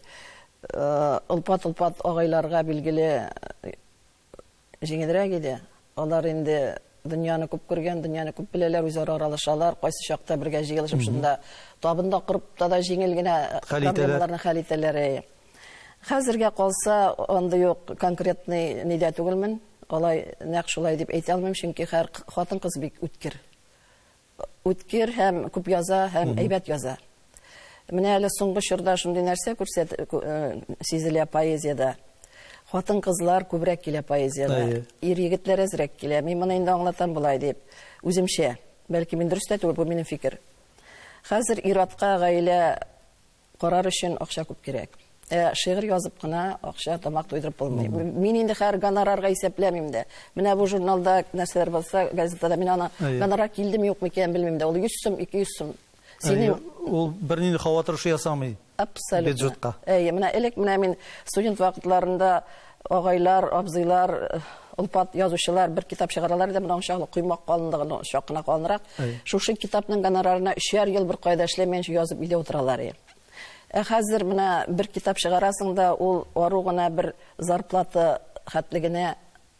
олпат-олпат агайларга билгеле җиңелрәк иде. Алар инде Дөньяны күп күргән, дөньяны күп беләләр, үзара аралашалар, кайсы чакта бергә җыелышып шунда табында корып та да җиңел генә проблемаларны хәл итәләр. Хәзергә калса, андый ук конкретный нидә түгелмен. Алай нәкъ шулай дип әйтә алмыйм, чөнки һәр хатын-кыз бик үткер. Үткер һәм күп яза һәм әйбәт яза. Менә әле соңгы чорда шундый нәрсә күрсәт сизелә поэзиядә. Хатын-кызлар күбрәк килә поэзиядә. Ир-егетләр әзрәк килә. Мин моны инде аңлатам болай дип, үземчә. Бәлки мин дөрес тә түгел, бу минем фикер. Хәзер ир-атка гаилә Карар өчен акча күп кирәк. Ә шигырь язып кына акча тамак туйдырып булмый. Мин инде хәер гонорарга исәпләмим дә. Менә бу журналда нәрсәләр булса, газетада мин аны гонорар килдеме юкмы икәнен белмим дә. Ул 100 сум, 200 сум. Синең ул бернинди һава торышы ясамый. Абсолютно. Бюджетка. Әйе, менә элек менә мин студент вакытларында агайлар, абзыйлар, олпат язучылар бер китап чыгаралар иде, менә анчаклы коймак калынлыгы чак кына калынрак. Шушы китапның гонорарына өчәр ел бер кайда эшләмәенчә язып өйдә утыралар иде. Ә хәзер менә бер китап чыгарасың да, ул ару гына бер зарплата хәтле генә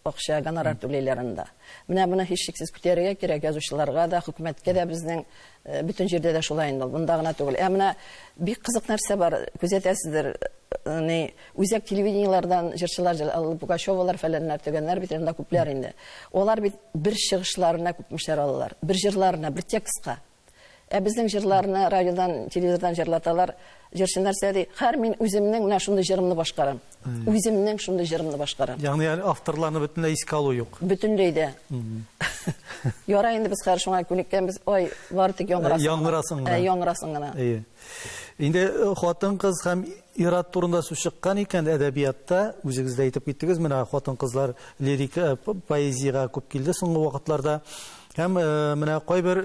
акча, гонорар түлиләр анда. Менә моны һичшиксез күтәрергә кирәк язучыларга да, хөкүмәткә дә безнең бөтен җирдә дә шулай инде ул, монда гына түгел. Ә менә бик кызык нәрсә бар, күзәтәсездер, ни, үзәк телевидениеләрдән җырчылар, Алла Пугачевалар, фәләннәр, төгәннәр бит анда күпләр инде. Алар бит бер чыгышларына күпмешәр алалар, бер җырларына, бер текстка. Ә безнең җырларны радиодан, телевизордан җырлаталар. Җырчы нәрсә ди? Хәр мин үземнең менә шундый җырымны башкарам. Үземнең шундый җырымны башкарам. Ягъни әле авторларны бөтенләй искә алу юк. Бөтенләй дә. Ярай инде без хәзер шуңа күнеккәнбез. Ой, бары тик яңгырасын. Яңгырасын гына. Яңгырасын гына. Әйе. Инде хатын-кыз һәм ир-ат турында сүз чыккан икән, әдәбиятта үзегез дә әйтеп киттегез, менә хатын-кызлар лирик поэзиягә күп килде соңгы вакытларда. Һәм менә кайбер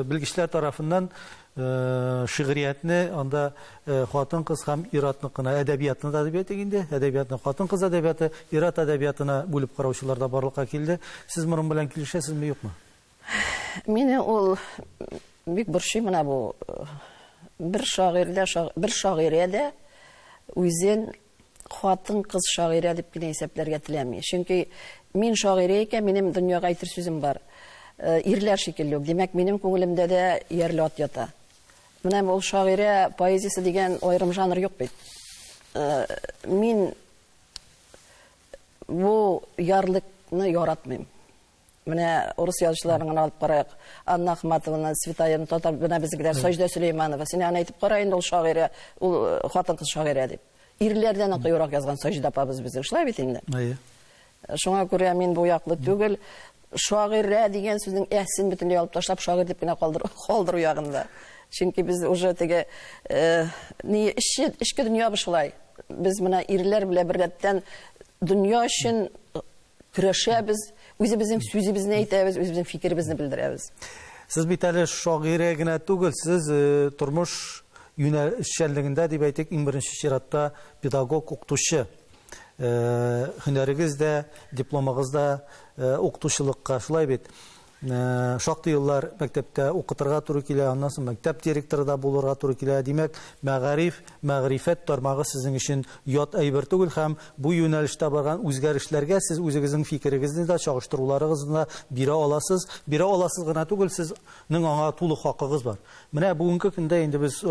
белгечләр тарафыннан шигъриятне анда хатын-кыз һәм ир-атныкына, әдәбиятны да дип әйтик инде, әдәбиятны хатын-кыз әдәбияты, ир-ат әдәбиятына бүлеп караучылар да барлыкка килде. Сез моның белән килешәсезме, юкмы? Мине ул бик борчый менә бу бер шагыйрь дә, бер шагыйрә дә үзен хатын-кыз шагыйрә дип кенә исәпләргә теләми. Чөнки мин шагыйрә икән, минем дөньяга әйтер сүзем бар. Ирләр шикелле үк. Димәк, минем күңелемдә дә иярле ат ята. Менә ул шагыйрә поэзиясе дигән аерым жанр юк бит. Мин бу ярлыкны яратмыйм. Менә урыс язучыларын гына алып карыйк. Анна Ахматованы, Цветаеваны, татар, менә безнекеләр, Саҗидә Сөләйманова. Син аны әйтеп кара инде, ул шагыйрә, ул хатын-кыз шагыйрә дип. Ирләрдән кыюрак язган Саҗидә апабыз безнең. Шулай бит инде? Әйе. Шуңа күрә мин бу яклы түгел. Шагыйрә дигән сүзнең әсен бөтенләй алып ташлап, шагыйрь дип кенә калдыру, калдыру ягында. Чөнки без уже теге, ни, эчке, эчке дөньябыз шулай. Без менә ирләр белән беррәттән дөнья өчен Көрәшәбез, үзебезнең сүзебезне әйтәбез, үзебезнең фикеребезне белдерәбез. Сез бит әле шагыйрә генә түгел, сез тормыш эшчәнлегендә дип әйтик, иң беренче чиратта педагог, укытучы. Һөнәрегез дә, дипломыгыз да укытучылыкка, шулай бит? Шактый еллар мәктәптә укытырга туры килә, аннан соң мәктәп директоры да булырга туры килә. Димәк, мәгариф, мәгърифәт тармагы сезнең өчен ят әйбер түгел һәм бу юнәлештә барган үзгәрешләргә сез үзегезнең фикерегезне дә, чагыштыруларыгызны да бирә аласыз. Бирә аласыз гына түгел, сезнең аңа тулы хакыгыз бар. Менә бүгенге көндә инде без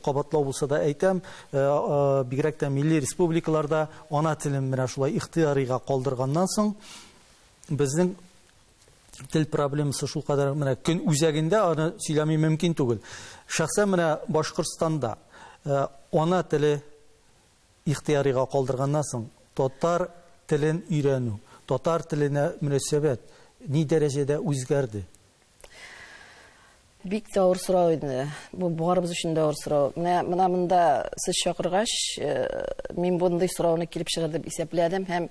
кабатлау булса да әйтәм, бигрәк тә милли республикаларда ана телен менә шулай ихтыярига калдырганнан соң, безнең тел проблемасы шулкадәр менә көн үзәгендә, аны сөйләми мөмкин түгел. Шәхсән менә Башкортстанда ана теле ихтыярига калдырганнан соң татар телен өйрәнү, татар теленә мөнәсәбәт ни дәрәҗәдә үзгәрде? Бик тә авыр сорау инде. Бу барыбыз өчен дә авыр сорау. Менә менә монда сез чакыргач, мин мондый сорауны килеп чыгыр дип исәпләдем һәм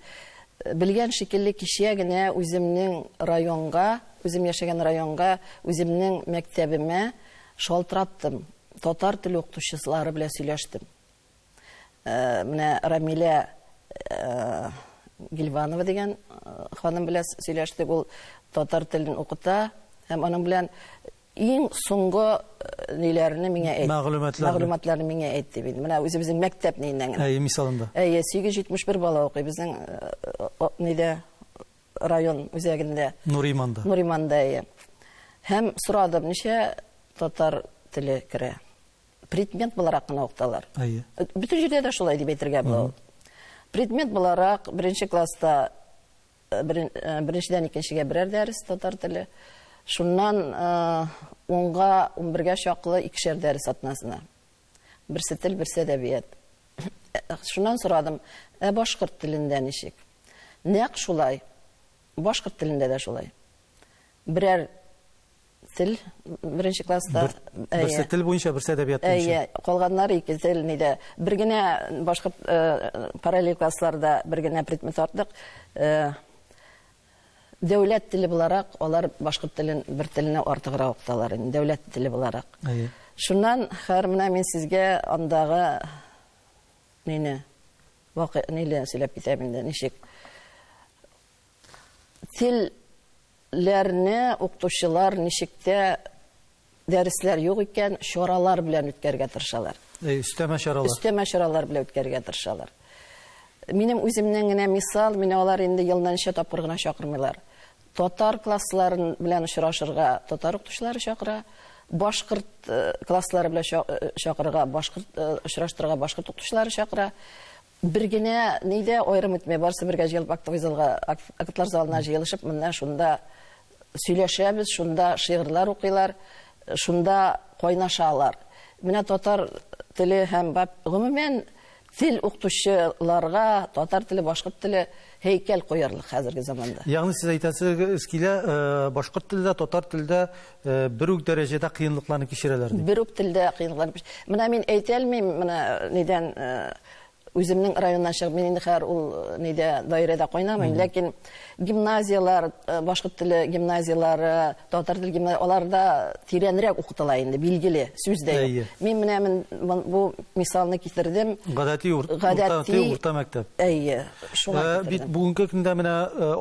белгән шикелле кичә генә үземнең районга, үзем яшәгән районга, үземнең мәктәбемә шалтыраттым. Татар теле укытучылары белән сөйләштем. Менә Рамилә Гильванова дигән ханым белән сөйләштек. Ул татар телен укыта һәм аның белән иң соңгы ниләрне миңа әйт. Мәгълүматларны. Мәгълүматларны миңа әйт дип инде. Менә үзебезнең мәктәп ниеннән генә. Әйе, мисалында. Әйе, 871 бала укый безнең нидә. район үзәгендә. Нуриманда. Нуриманда, әйе. Һәм сорадым, ничә татар теле керә? Предмет буларак кына укыталар. Әйе. Бөтен җирдә дә шулай дип әйтергә була ул. Предмет буларак беренче класста беренчедән икенчегә берәр дәрес татар теле. Шуннан унга, унбергә чаклы икешәр дәрес атнасына. Берсе тел, берсе әдәбият. Шуннан сорадым, ә башкорт телендә ничек? Нәкъ шулай. Башкорт телендә дә шулай. Берәр тел беренче класста. Берсе тел буенча, берсе әдәбият буенча. Әйе, калганнары ике тел нидә. Бер генә башкорт параллель классларда бер генә предмет артык. Дәүләт теле буларак алар башкорт телен бер теленә артыграк укыталар инде, дәүләт теле буларак. Әйе. Шуннан хәер менә мин сезгә андагы нине вакыйга ниле сөйләп китәм инде, ничек телләрне укытучылар ничек тә дәресләр юк икән, чаралар белән үткәрергә тырышалар. Өстәмә чаралар. Өстәмә чаралар белән үткәрергә тырышалар. Минем үземнән генә мисал, мине алар инде елына ничә тапкыр гына чакырмыйлар. Татар классларын белән очрашырга татар укытучылары чакыра, башкорт класслары белән чакырырга, башкорт очраштырырга башкорт укытучылары чакыра. Бер генә нидә аерым үтмәй, барысы бергә җыелып актовый залга, актлар залына җыелышып, моннан шунда сөйләшәбез, шунда шигырьләр укыйлар, шунда кайнашалар. Менә татар теле һәм гомумән тел укытучыларга татар теле, башкорт теле һәйкәл куярлык хәзерге заманда. Ягъни сез әйтәсегез килә, башкорт телдә, татар телдә бер үк дәрәҗәдә кыенлыкларны кичерәләр дип. Бер үк телдә кыенлыклар. Менә мин әйтә алмыйм, менә нидән үземнең районнан чыгып, мин инде хәзер ул нидә даирәдә кайнамыйм, ләкин гимназияләр, башкорт теле гимназияләре, татар теле гимназияләре, аларда тирәнрәк укытыла инде, билгеле, сүз дә юк. Мин менә бу мисалны китердем. Гадәти урта мәктәп. Әйе, шуңа китердем. Бит бүгенге көндә менә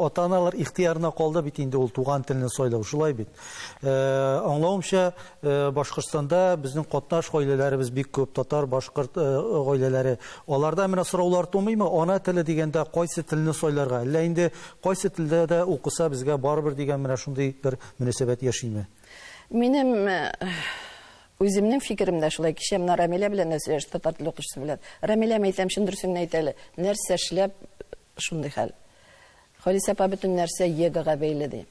ата-аналар ихтыярына калды бит инде ул туган телне сайлау, шулай бит. Аңлавымча, Башкортстанда безнең катнаш гаиләләребез бик күп, татар, башкорт гаиләләре. Аларда менә сораулар тумыймы? Ана теле дигәндә кайсы телне сайларга? Әллә инде кайсы телдә дә укыса безгә барыбер дигән менә шундый бер мөнәсәбәт яшиме? Минем үземнең фикерем дә шулай. Кичә менә Рамилә белән дә сөйләштек, татар теле укытучысы белән. Рамилә, әйтәм, чын дөресен әйт әле. Нәрсә эшләп шундый хәл? Халисә апа бөтен нәрсә ЕГЭга бәйле ди.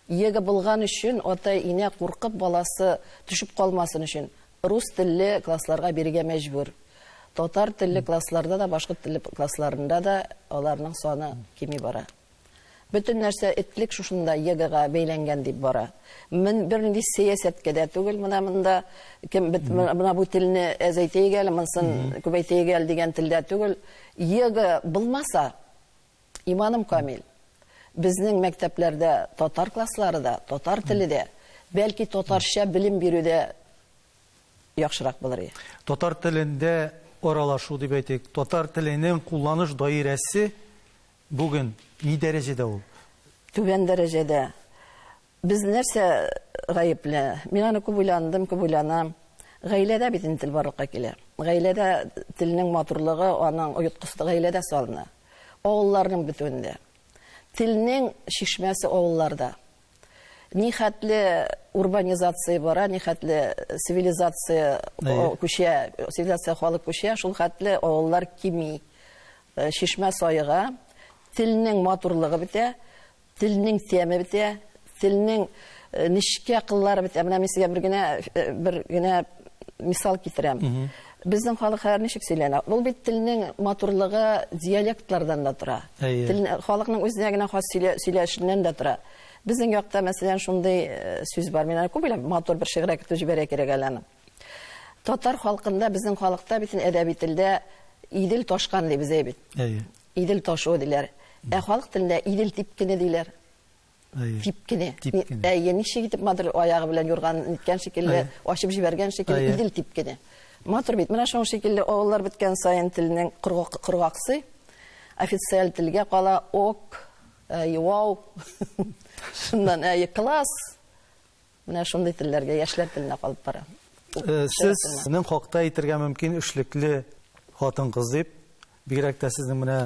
ЕГЭ булган өчен ата-инә куркып баласы төшеп калмасын өчен рус телле классларга бирергә мәҗбүр. Татар телле классларда да, башкорт телле классларында да аларның саны кими бара. Бөтен нәрсә этлек шушында ЕГЭга бәйләнгән дип бара. Мин бернинди сәясәткә дә түгел, менә монда кем менә бу телне әзәйтәйек әле, монысын күбәйтәйек әле дигән телдә түгел. ЕГЭ булмаса, иманым камил. Безнең мәктәпләрдә татар класслары да, татар теле дә, бәлки татарча белем бирү дә яхшырак булыр иде. Татар телендә аралашу дип әйтик, татар теленең кулланыш даирәсе бүген ни дәрәҗәдә ул? Түбән дәрәҗәдә. Без нәрсә гаепле? Мин аны күп уйландым, күп уйланам. Гаиләдә бит инде тел барлыкка килә. Гаиләдә телнең матурлыгы, аның оеткысы гаиләдә салына. Авылларның бөтенендә. Телнең чишмәсе авылларда. Ни хәтле урбанизация бара, ни хәтле цивилизация күчә, цивилизация халык күчә, шул хәтле авыллар кими. Чишмә саега, телнең матурлыгы бетә, телнең тәме бетә, телнең нечкә кыллары бетә. Менә мин сезгә бер генә мисал китерәм. Безнең халык хәзер ничек сөйләнә? Ул бит телнең матурлыгы диалектлардан да тора. Тел халыкның үзенә генә хас сөйләшеннән дә тора. Безнең якта, мәсәлән, шундый сүз бар. Мин аны күп беләм, матур бер шигырь әйтеп җибәрә кирәк әле аны. Татар халкында, безнең халыкта бит әдәби телдә Идел ташкан дибез әй бит. Идел ташу диләр. Ә халык телендә Идел типкене диләр. Типкене. Әйе, ничек итеп матур аягы белән юрган ниткән шикелле, ачып җибәргән шикелле Идел типкене. Матур бит. Менә шуның шикелле авыллар беткән саен телнең коргаксы официаль телгә кала ок, вау. Шуннан әйе, класс. Менә шундый телләргә, яшьләр теленә калып бара. Сезнең хакта әйтергә мөмкин эшлекле хатын-кыз дип, бигрәк тә сезнең менә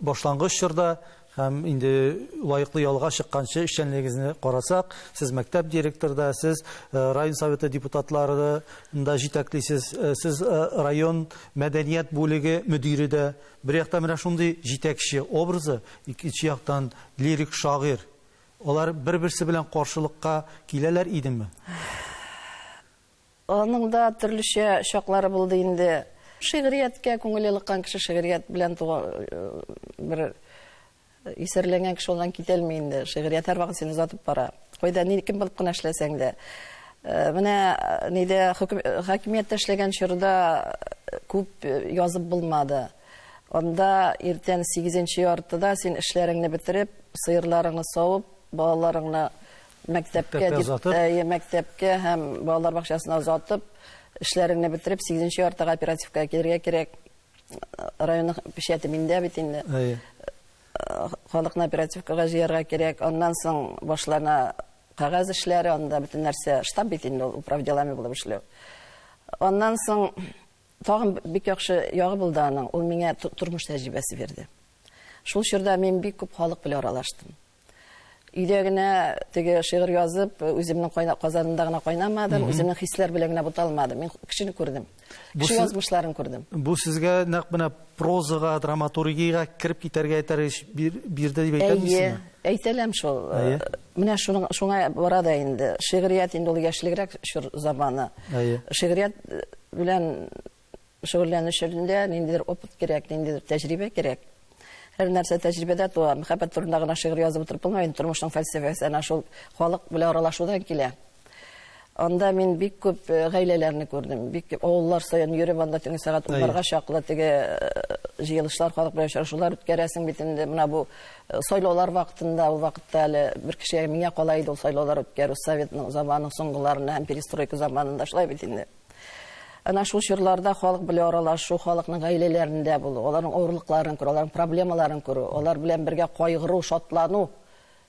башлангыч чорда һәм инде лаеклы ялга чыкканчы эшчәнлегегезне карасак, сез мәктәп директоры да, сез район советы депутатлары да җитәклисез, сез район мәдәният бүлеге мөдире дә. Бер яктан менә шундый җитәкче образы, икенче яктан лирик шагыйрь. Алар бер-берсе белән каршылыкка киләләр идеме? Аның да төрлечә чаклары булды инде. Шигърияткә күңеле ылыккан кеше шигърият белән туган бер исәрләнгән кеше аннан китәлми инде. Шигърият һәрвакыт сине озатып бара. Кайда ни кем булып кына эшләсәң дә. Менә нидә хакимияттә эшләгән чорда күп язып булмады. Анда иртән сигезенче яртыда син эшләреңне бетереп, сыерларыңны савып, балаларыңны мәктәпкә дип, әйе, мәктәпкә һәм балалар бакчасына озатып, эшләреңне бетереп, сигезенче яртыга оперативкага килергә кирәк. Районның печәте миндә бит инде. Әйе. Халыкны оперативкага җыярга кирәк. Аннан соң башлана кәгазь эшләре, анда бөтен нәрсә штаб бит инде ул, управ делами булып эшләү. Аннан соң тагын бик яхшы ягы булды аның, ул миңа тормыш тәҗрибәсе бирде. Шул чорда мин бик күп халык белән аралаштым. Өйдә генә теге шигырь язып, үземнең кайна, казанымда гына кайнамадым, үземнең хисләр белән генә буталмадым. Мин кешене күрдем. Кеше язмышларын күрдем. Бу сезгә нәкъ менә прозага, драматургиягә кереп китәргә этәргеч бирде дип әйтә алмыйсызмы? Әйе, әйтәләм шул. Менә шуның шуңа бара да инде. Шигърият инде ул яшьлегрәк чор заманы. Шигърият белән шөгыльләнү чорында ниндидер опыт кирәк, ниндидер тәҗрибә кирәк. Һәр нәрсә тәҗрибәдә туа. Мәхәббәт турында гына шигырь язып утырып булмый, инде тормышның фәлсәфәсе әнә шул халык белән аралашудан килә. Анда мин бик күп гаиләләрне күрдем. Бик күп авыллар саен йөреп, анда төнге сәгать уннарга чаклы теге җыелышлар, халык белән очрашулар үткәрәсең бит инде. Менә бу сайлаулар вакытында, ул вакытта әле бер кешегә миңа кала иде ул сайлаулар үткәрү, советның заманының соңгыларында һәм перестройка заманында шулай бит инде. Әнә шул чорларда халык белән аралашу, халыкның гаиләләрендә булу, аларның авырлыкларын күрү, аларның проблемаларын күрү, алар белән бергә кайгыру, шатлану,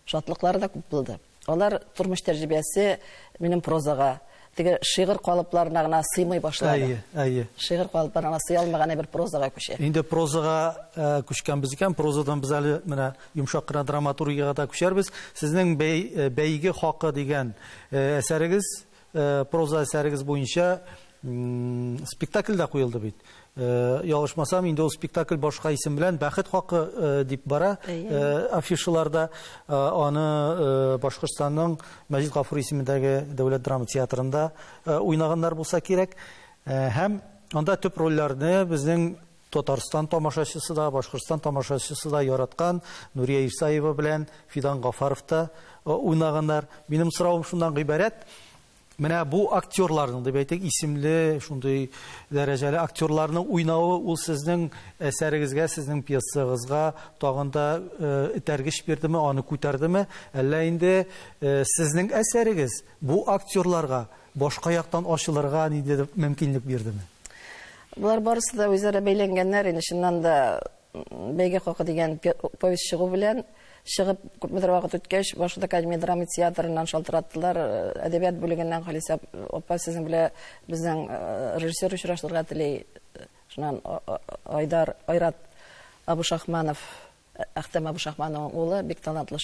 шатлыклары да күп булды. Алар тормыш тәҗрибәсе минем прозага, теге шигырь калыпларына гына сыймый башлады. Әйе, әйе. Шигырь калыпларына гына сыя алмаган әйбер прозага күчә. Инде прозага күчкәнбез икән, прозадан без әле менә йомшак кына драматургиягә дә күчәрбез. Сезнең бәйге хакы дигән әсәрегез, проза әсәрегез буенча спектакль дә куелды бит. Ялгышмасам, инде ул спектакль башка исем белән Бәхет хакы дип бара афишаларда. Аны Башкортстанның Мәҗит Гафури исемендәге дәүләт драма театрында уйнаганнар булса кирәк. Һәм анда төп рольләрне безнең Татарстан тамашачысы да, Башкортстан тамашачысы да яраткан Нурия Исаева белән Фидан Гафаров та уйнаганнар. Минем соравым шуннан гыйбарәт. Менә бу актерларның, дип әйтик, исемле, шундый дәрәҗәле актерларның уйнавы ул сезнең әсәрегезгә, сезнең пьесагызга тагын да этәргеч бирдеме, аны күтәрдеме? Әллә инде сезнең әсәрегез бу актерларга башка яктан ачылырга ниндидер мөмкинлек бирдеме? Болар барысы да үзара бәйләнгәннәр. Инде чыннан да Бәйге хакы дигән повесть чыгу белән чыгып, күпмедер вакыт үткәч, Башкорт академия драма театрыннан шалтыраттылар, әдәбият бүлегеннән Халисә апа сезнең белән безнең режиссер очрашырга тели. Шуннан Айдар, Айрат Абушахманов, Әхтәм Абушахмановның улы, бик талантлы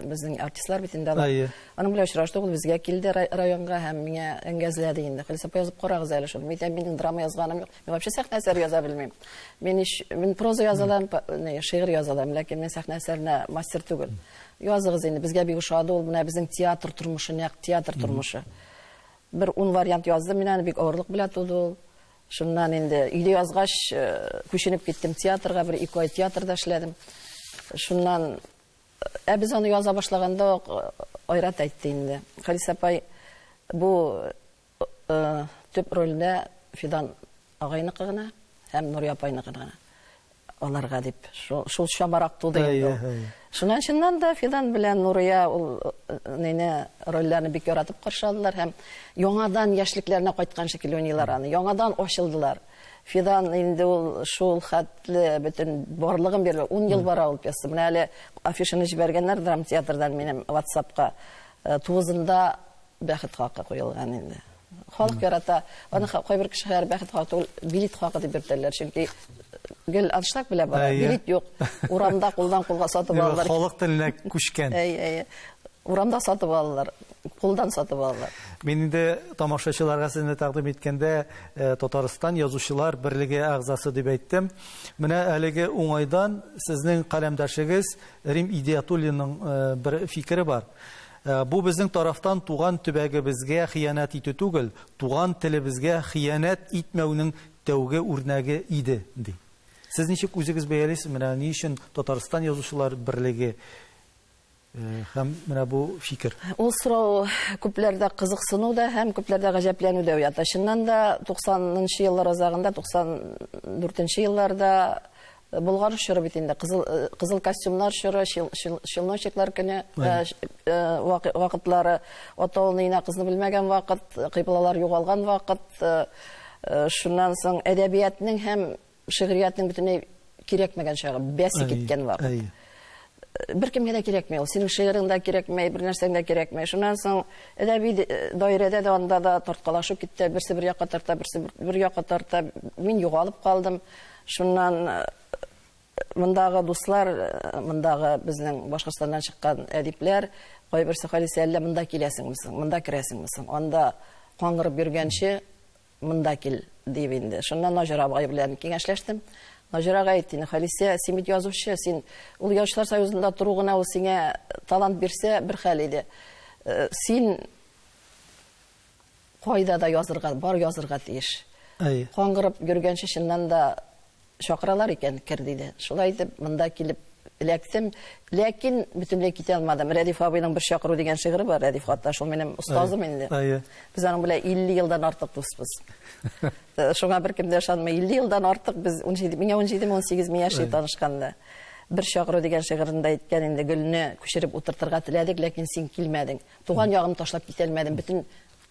безнең артистлар бит инде алар. Аның белән очраштык, ул безгә килде районга һәм миңа әңгәзләде инде. Халисә апа, язып карагыз әле шуны. Мин әйтәм, минем драма язганым юк. Мин вообще сәхнә әсәре яза белмим. Мин ич, мин проза яза алам, не, шигырь яза алам, ләкин мин сәхнә әсәренә мастер түгел. Языгыз инде, безгә бик ошады ул, менә безнең театр тормышы, нәкъ театр тормышы. Бер 10 вариант яздым мин аны, бик авырлык белән туды ул. Шуннан инде өйдә язгач, күченеп киттем театрга, бер ике ай театрда эшләдем. Шуннан, ә без аны яза башлаганда ук Айрат әйтте инде. Халисә апай, бу төп рольдә Фидан агайныкы гына һәм Нурия апайныкы гына аларга дип. Шул чамарак туды инде ул. Шуннан чыннан да Фидан белән Нурия ул нине рольләрне бик яратып каршы алдылар һәм яңадан яшьлекләренә кайткан шикелле уйныйлар аны. Яңадан ачылдылар. Фидан инде ул шул хәтле бөтен барлыгын бирде. 10 ел бара ул пьеса. Менә әле афишаны җибәргәннәр драмтеатрдан минем WhatsApp-ка. 9-ында Бәхет хакы куелган инде. Халык ярата. Аны кайбер кешеләр бәхет хакы түгел, билет хакы дип йөртәләр. Чөнки гел аншлаг белән бара, билет юк. Урамда кулдан кулга сатып алалар. Халык теленә күчкән. Әйе, әйе. Урамда сатып алалар, кулдан сатып алалар. Мин инде тамашачыларга сезне тәкъдим иткәндә Татарстан Язучылар берлеге әгъзасы дип әйттем. Менә әлеге уңайдан сезнең каләмдәшегез Рим Идиятуллинның бер фикере бар. Бу безнең тарафтан туган төбәгебезгә хыянәт итү түгел, туган телебезгә хыянәт итмәүнең тәүге үрнәге иде, ди. Сез ничек үзегез бәялисез, менә ни өчен Татарстан Язучылар берлеге һәм менә бу фикер? Ул сорау күпләрдә кызыксыну да һәм күпләрдә гаҗәпләнү дә уята. Чыннан да 90 нчы еллар азагында, 94 нче елларда Болгар чоры бит инде, кызыл, кызыл костюмнар чоры, челночеклар көне вакытлары, ата улны, инә кызны белмәгән вакыт, кыйблалар югалган вакыт, шуннан соң әдәбиятның һәм шигъриятнең бөтенләй кирәкмәгән чагы, бәсе киткән вакыт. Беркемгә дә кирәкми ул. Синең шигырең дә кирәкми, бер нәрсәң дә кирәкми. Шуннан соң әдәби даирәдә дә анда да тарткалашу китте. Берсе бер якка тарта, берсе бер якка тарта. Мин югалып калдым. Шуннан мондагы дуслар, мондагы безнең Башкортстаннан чыккан әдипләр, кайберсе Халисә, әллә монда киләсеңме соң, монда керәсеңме соң? Анда каңгырып йөргәнче, монда кил, дип инде. Шуннан Наҗар абый белән киңәшләштем. Наҗар агай әйтте инде, Халисә, син бит язучы, син ул Язучылар союзында тору гына ул сиңа талант бирсә, бер хәл иде. Син кайда да язырга, бар язырга тиеш. Әйе. Каңгырып йөргәнче чыннан да чакыралар икән, кер, диде. Шулай итеп, монда килеп эләктем. Ләкин бөтенләй китә алмадым. Рәдиф абыйның Бер чакыру дигән шигыре бар. Рәдиф хатта шул минем остазым инде. Әйе. Без аның белән 50 елдан артык дусбыз. Шуңа беркем дә ышанмый. 50 елдан артык без 17, миңа 17 ме 18 ме яшь танышканда. Бер чакыру дигән шигырендә әйткән инде, гөлне күчереп утыртырга теләдек, ләкин син килмәдең. Туган ягымны ташлап китә алмадым. Бөтен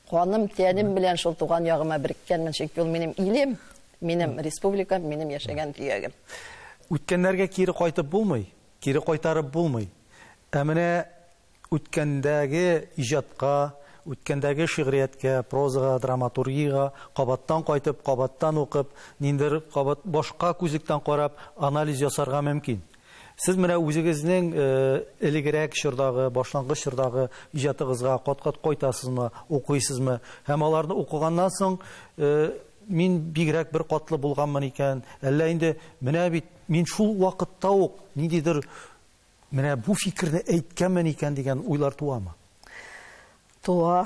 каным, тәнем белән шул туган ягыма береккәнмен, чөнки ул минем илем, минем республикам, минем яшәгән төягем. Үткәннәргә кире кайтып булмый, кире кайтарып булмый. Ә менә үткәндәге иҗатка, үткәндәге шигърияткә, прозага, драматургиягә кабаттан кайтып, кабаттан укып, ниндидер кабат башка күзлектән карап, анализ ясарга мөмкин. Сез менә үзегезнең элегрәк чордагы, башлангыч чордагы иҗатыгызга кат-кат кайтасызмы, укыйсызмы? Һәм аларны укыганнан соң, мин бигрәк бер катлы булганмын икән, әллә инде менә бит мин шул вакытта ук ниндидер менә бу фикерне әйткәнмен икән дигән уйлар туамы? Туа,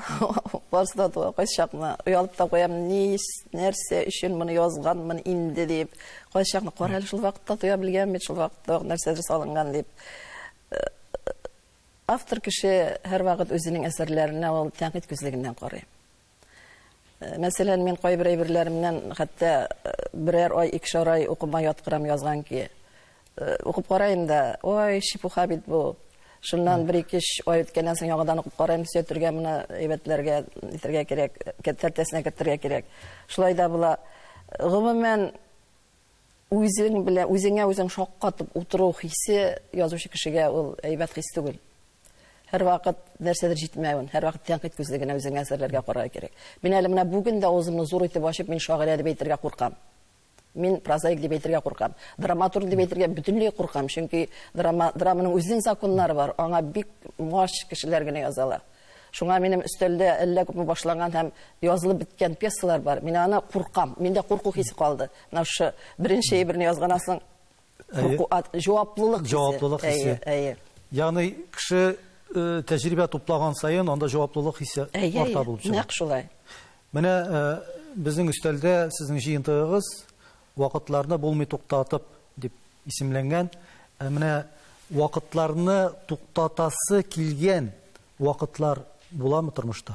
барысы да туа. Кайчакны оялып та куям, ни, нәрсә өчен моны язганмын инде дип. Кайчакны кара әле шул вакытта туя белгән бит, шул вакытта ук нәрсәдер салынган дип. Автор кеше һәрвакыт үзенең әсәрләренә ул тәнкыйть күзлегеннән карый. Мәсәлән, мин кайбер әйберләремнән хәтта берәр ай, икешәр ай укымай яткырам язган көе. Укып карыйм да, ой, чепуха бит бу. Шуннан бер ике өч ай үткәннән соң яңадан укып карыйм, төзәтергә моны әйбәтләргә, итәргә кирәк, тәртәсенә кертергә кирәк. Шулай да була. Гомумән, үзең белән, үзеңә үзең шаккатып утыру хисе язучы кешегә ул әйбәт хис түгел. Һәрвакыт нәрсәдер җитмәвен, һәрвакыт тәнкыйть күзлегенә үзеңә әсәрләргә карарга кирәк. Мин әле менә бүген дә авызымны зур итеп ачып, мин шагыйрә дип әйтергә куркам. Мин прозаик дип әйтергә куркам. Драматург дип әйтергә бөтенләй куркам, чөнки драма, драманың үзенең законнары бар, аңа бик мач кешеләр генә яза ала. Шуңа минем өстәлдә әллә күпме башланган һәм язылып беткән пьесалар бар. Мин аны куркам. Миндә курку хисе калды. Менә шушы беренче әйберне язганнан соң курку, җаваплылык хисе. Җаваплылык хисе. Әйе, әйе. Ягъни кеше тәҗрибә туплаган саен анда җаваплылык хисе арта булып чыга. Нәкъ шулай. Менә безнең өстәлдә сезнең җыентыгыгыз Вакытларны булмый туктатып дип исемләнгән. Ә менә вакытларны туктатасы килгән вакытлар буламы тормышта?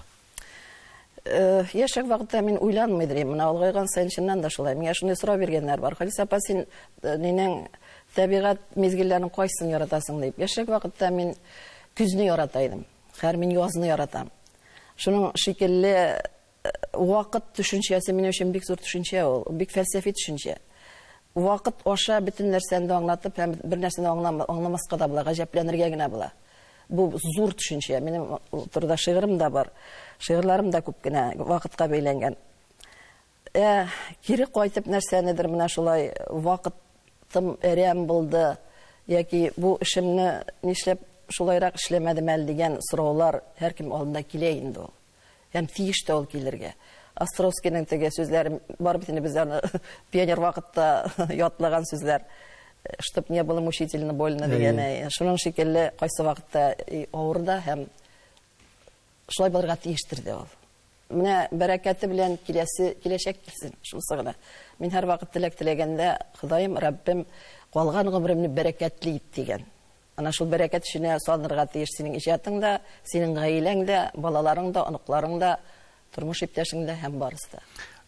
Яшьрәк вакытта мин уйланмый идем. Менә олыгайган саен чыннан да шулай. Миңа шундый сорау биргәннәр бар. Халисә апа, син нинең табигать мизгелләренең кайсысын яратасың дип. Яшьрәк вакытта мин көзне ярата идем. Хәер, мин язны яратам. Шуның шикелле вакыт төшенчәсе минем өчен бик зур төшенчә ул, бик фәлсәфи төшенчә. Вакыт аша бөтен нәрсәне дә аңлатып һәм бер нәрсәне аңламаска да була, гаҗәпләнергә генә була. Бу зур төшенчә. Минем ул турыда шигырем дә бар. Шигырьләрем дә күп кенә вакытка бәйләнгән. Ә кире кайтып нәрсәнедер менә шулай вакытым әрәм булды яки бу эшемне нишләп шулайрак эшләмәдем әле дигән сораулар һәркем алдында килә инде ул. Һәм тиеш тә ул килергә. Островскийның теге сүзләре бар бит инде без аны пионер вакытта ятлаган сүзләр. Чтоб не было мучительно больно дигән. Шуның шикелле кайсы вакытта авыр да һәм шулай булырга тиештер дә ул. Менә бәрәкәте белән киләсе киләчәк килсен, шунысы гына. Мин һәрвакыт теләк теләгәндә, Ходаем, Раббем, калган гомеремне бәрәкәтле ит дигән. Ана шул бәрәкәт эченә салынырга тиеш синең иҗатың да, синең гаиләң дә, балаларың да, оныкларың да, тормыш иптәшең дә һәм барысы да.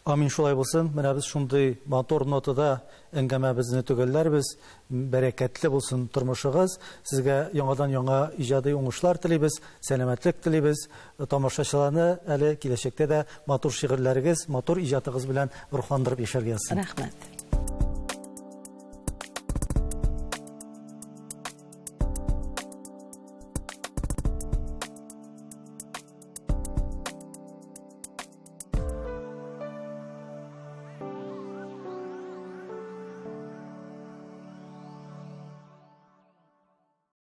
Амин, шулай булсын. Менә без шундый матур нотада әңгәмәбезне төгәлләрбез. Бәрәкәтле булсын тормышыгыз. Сезгә яңадан-яңа иҗади уңышлар телибез, сәламәтлек телибез. Тамашачыларны әле киләчәктә дә матур шигырьләрегез, матур иҗатыгыз белән рухландырып яшәргә язсын. Рәхмәт.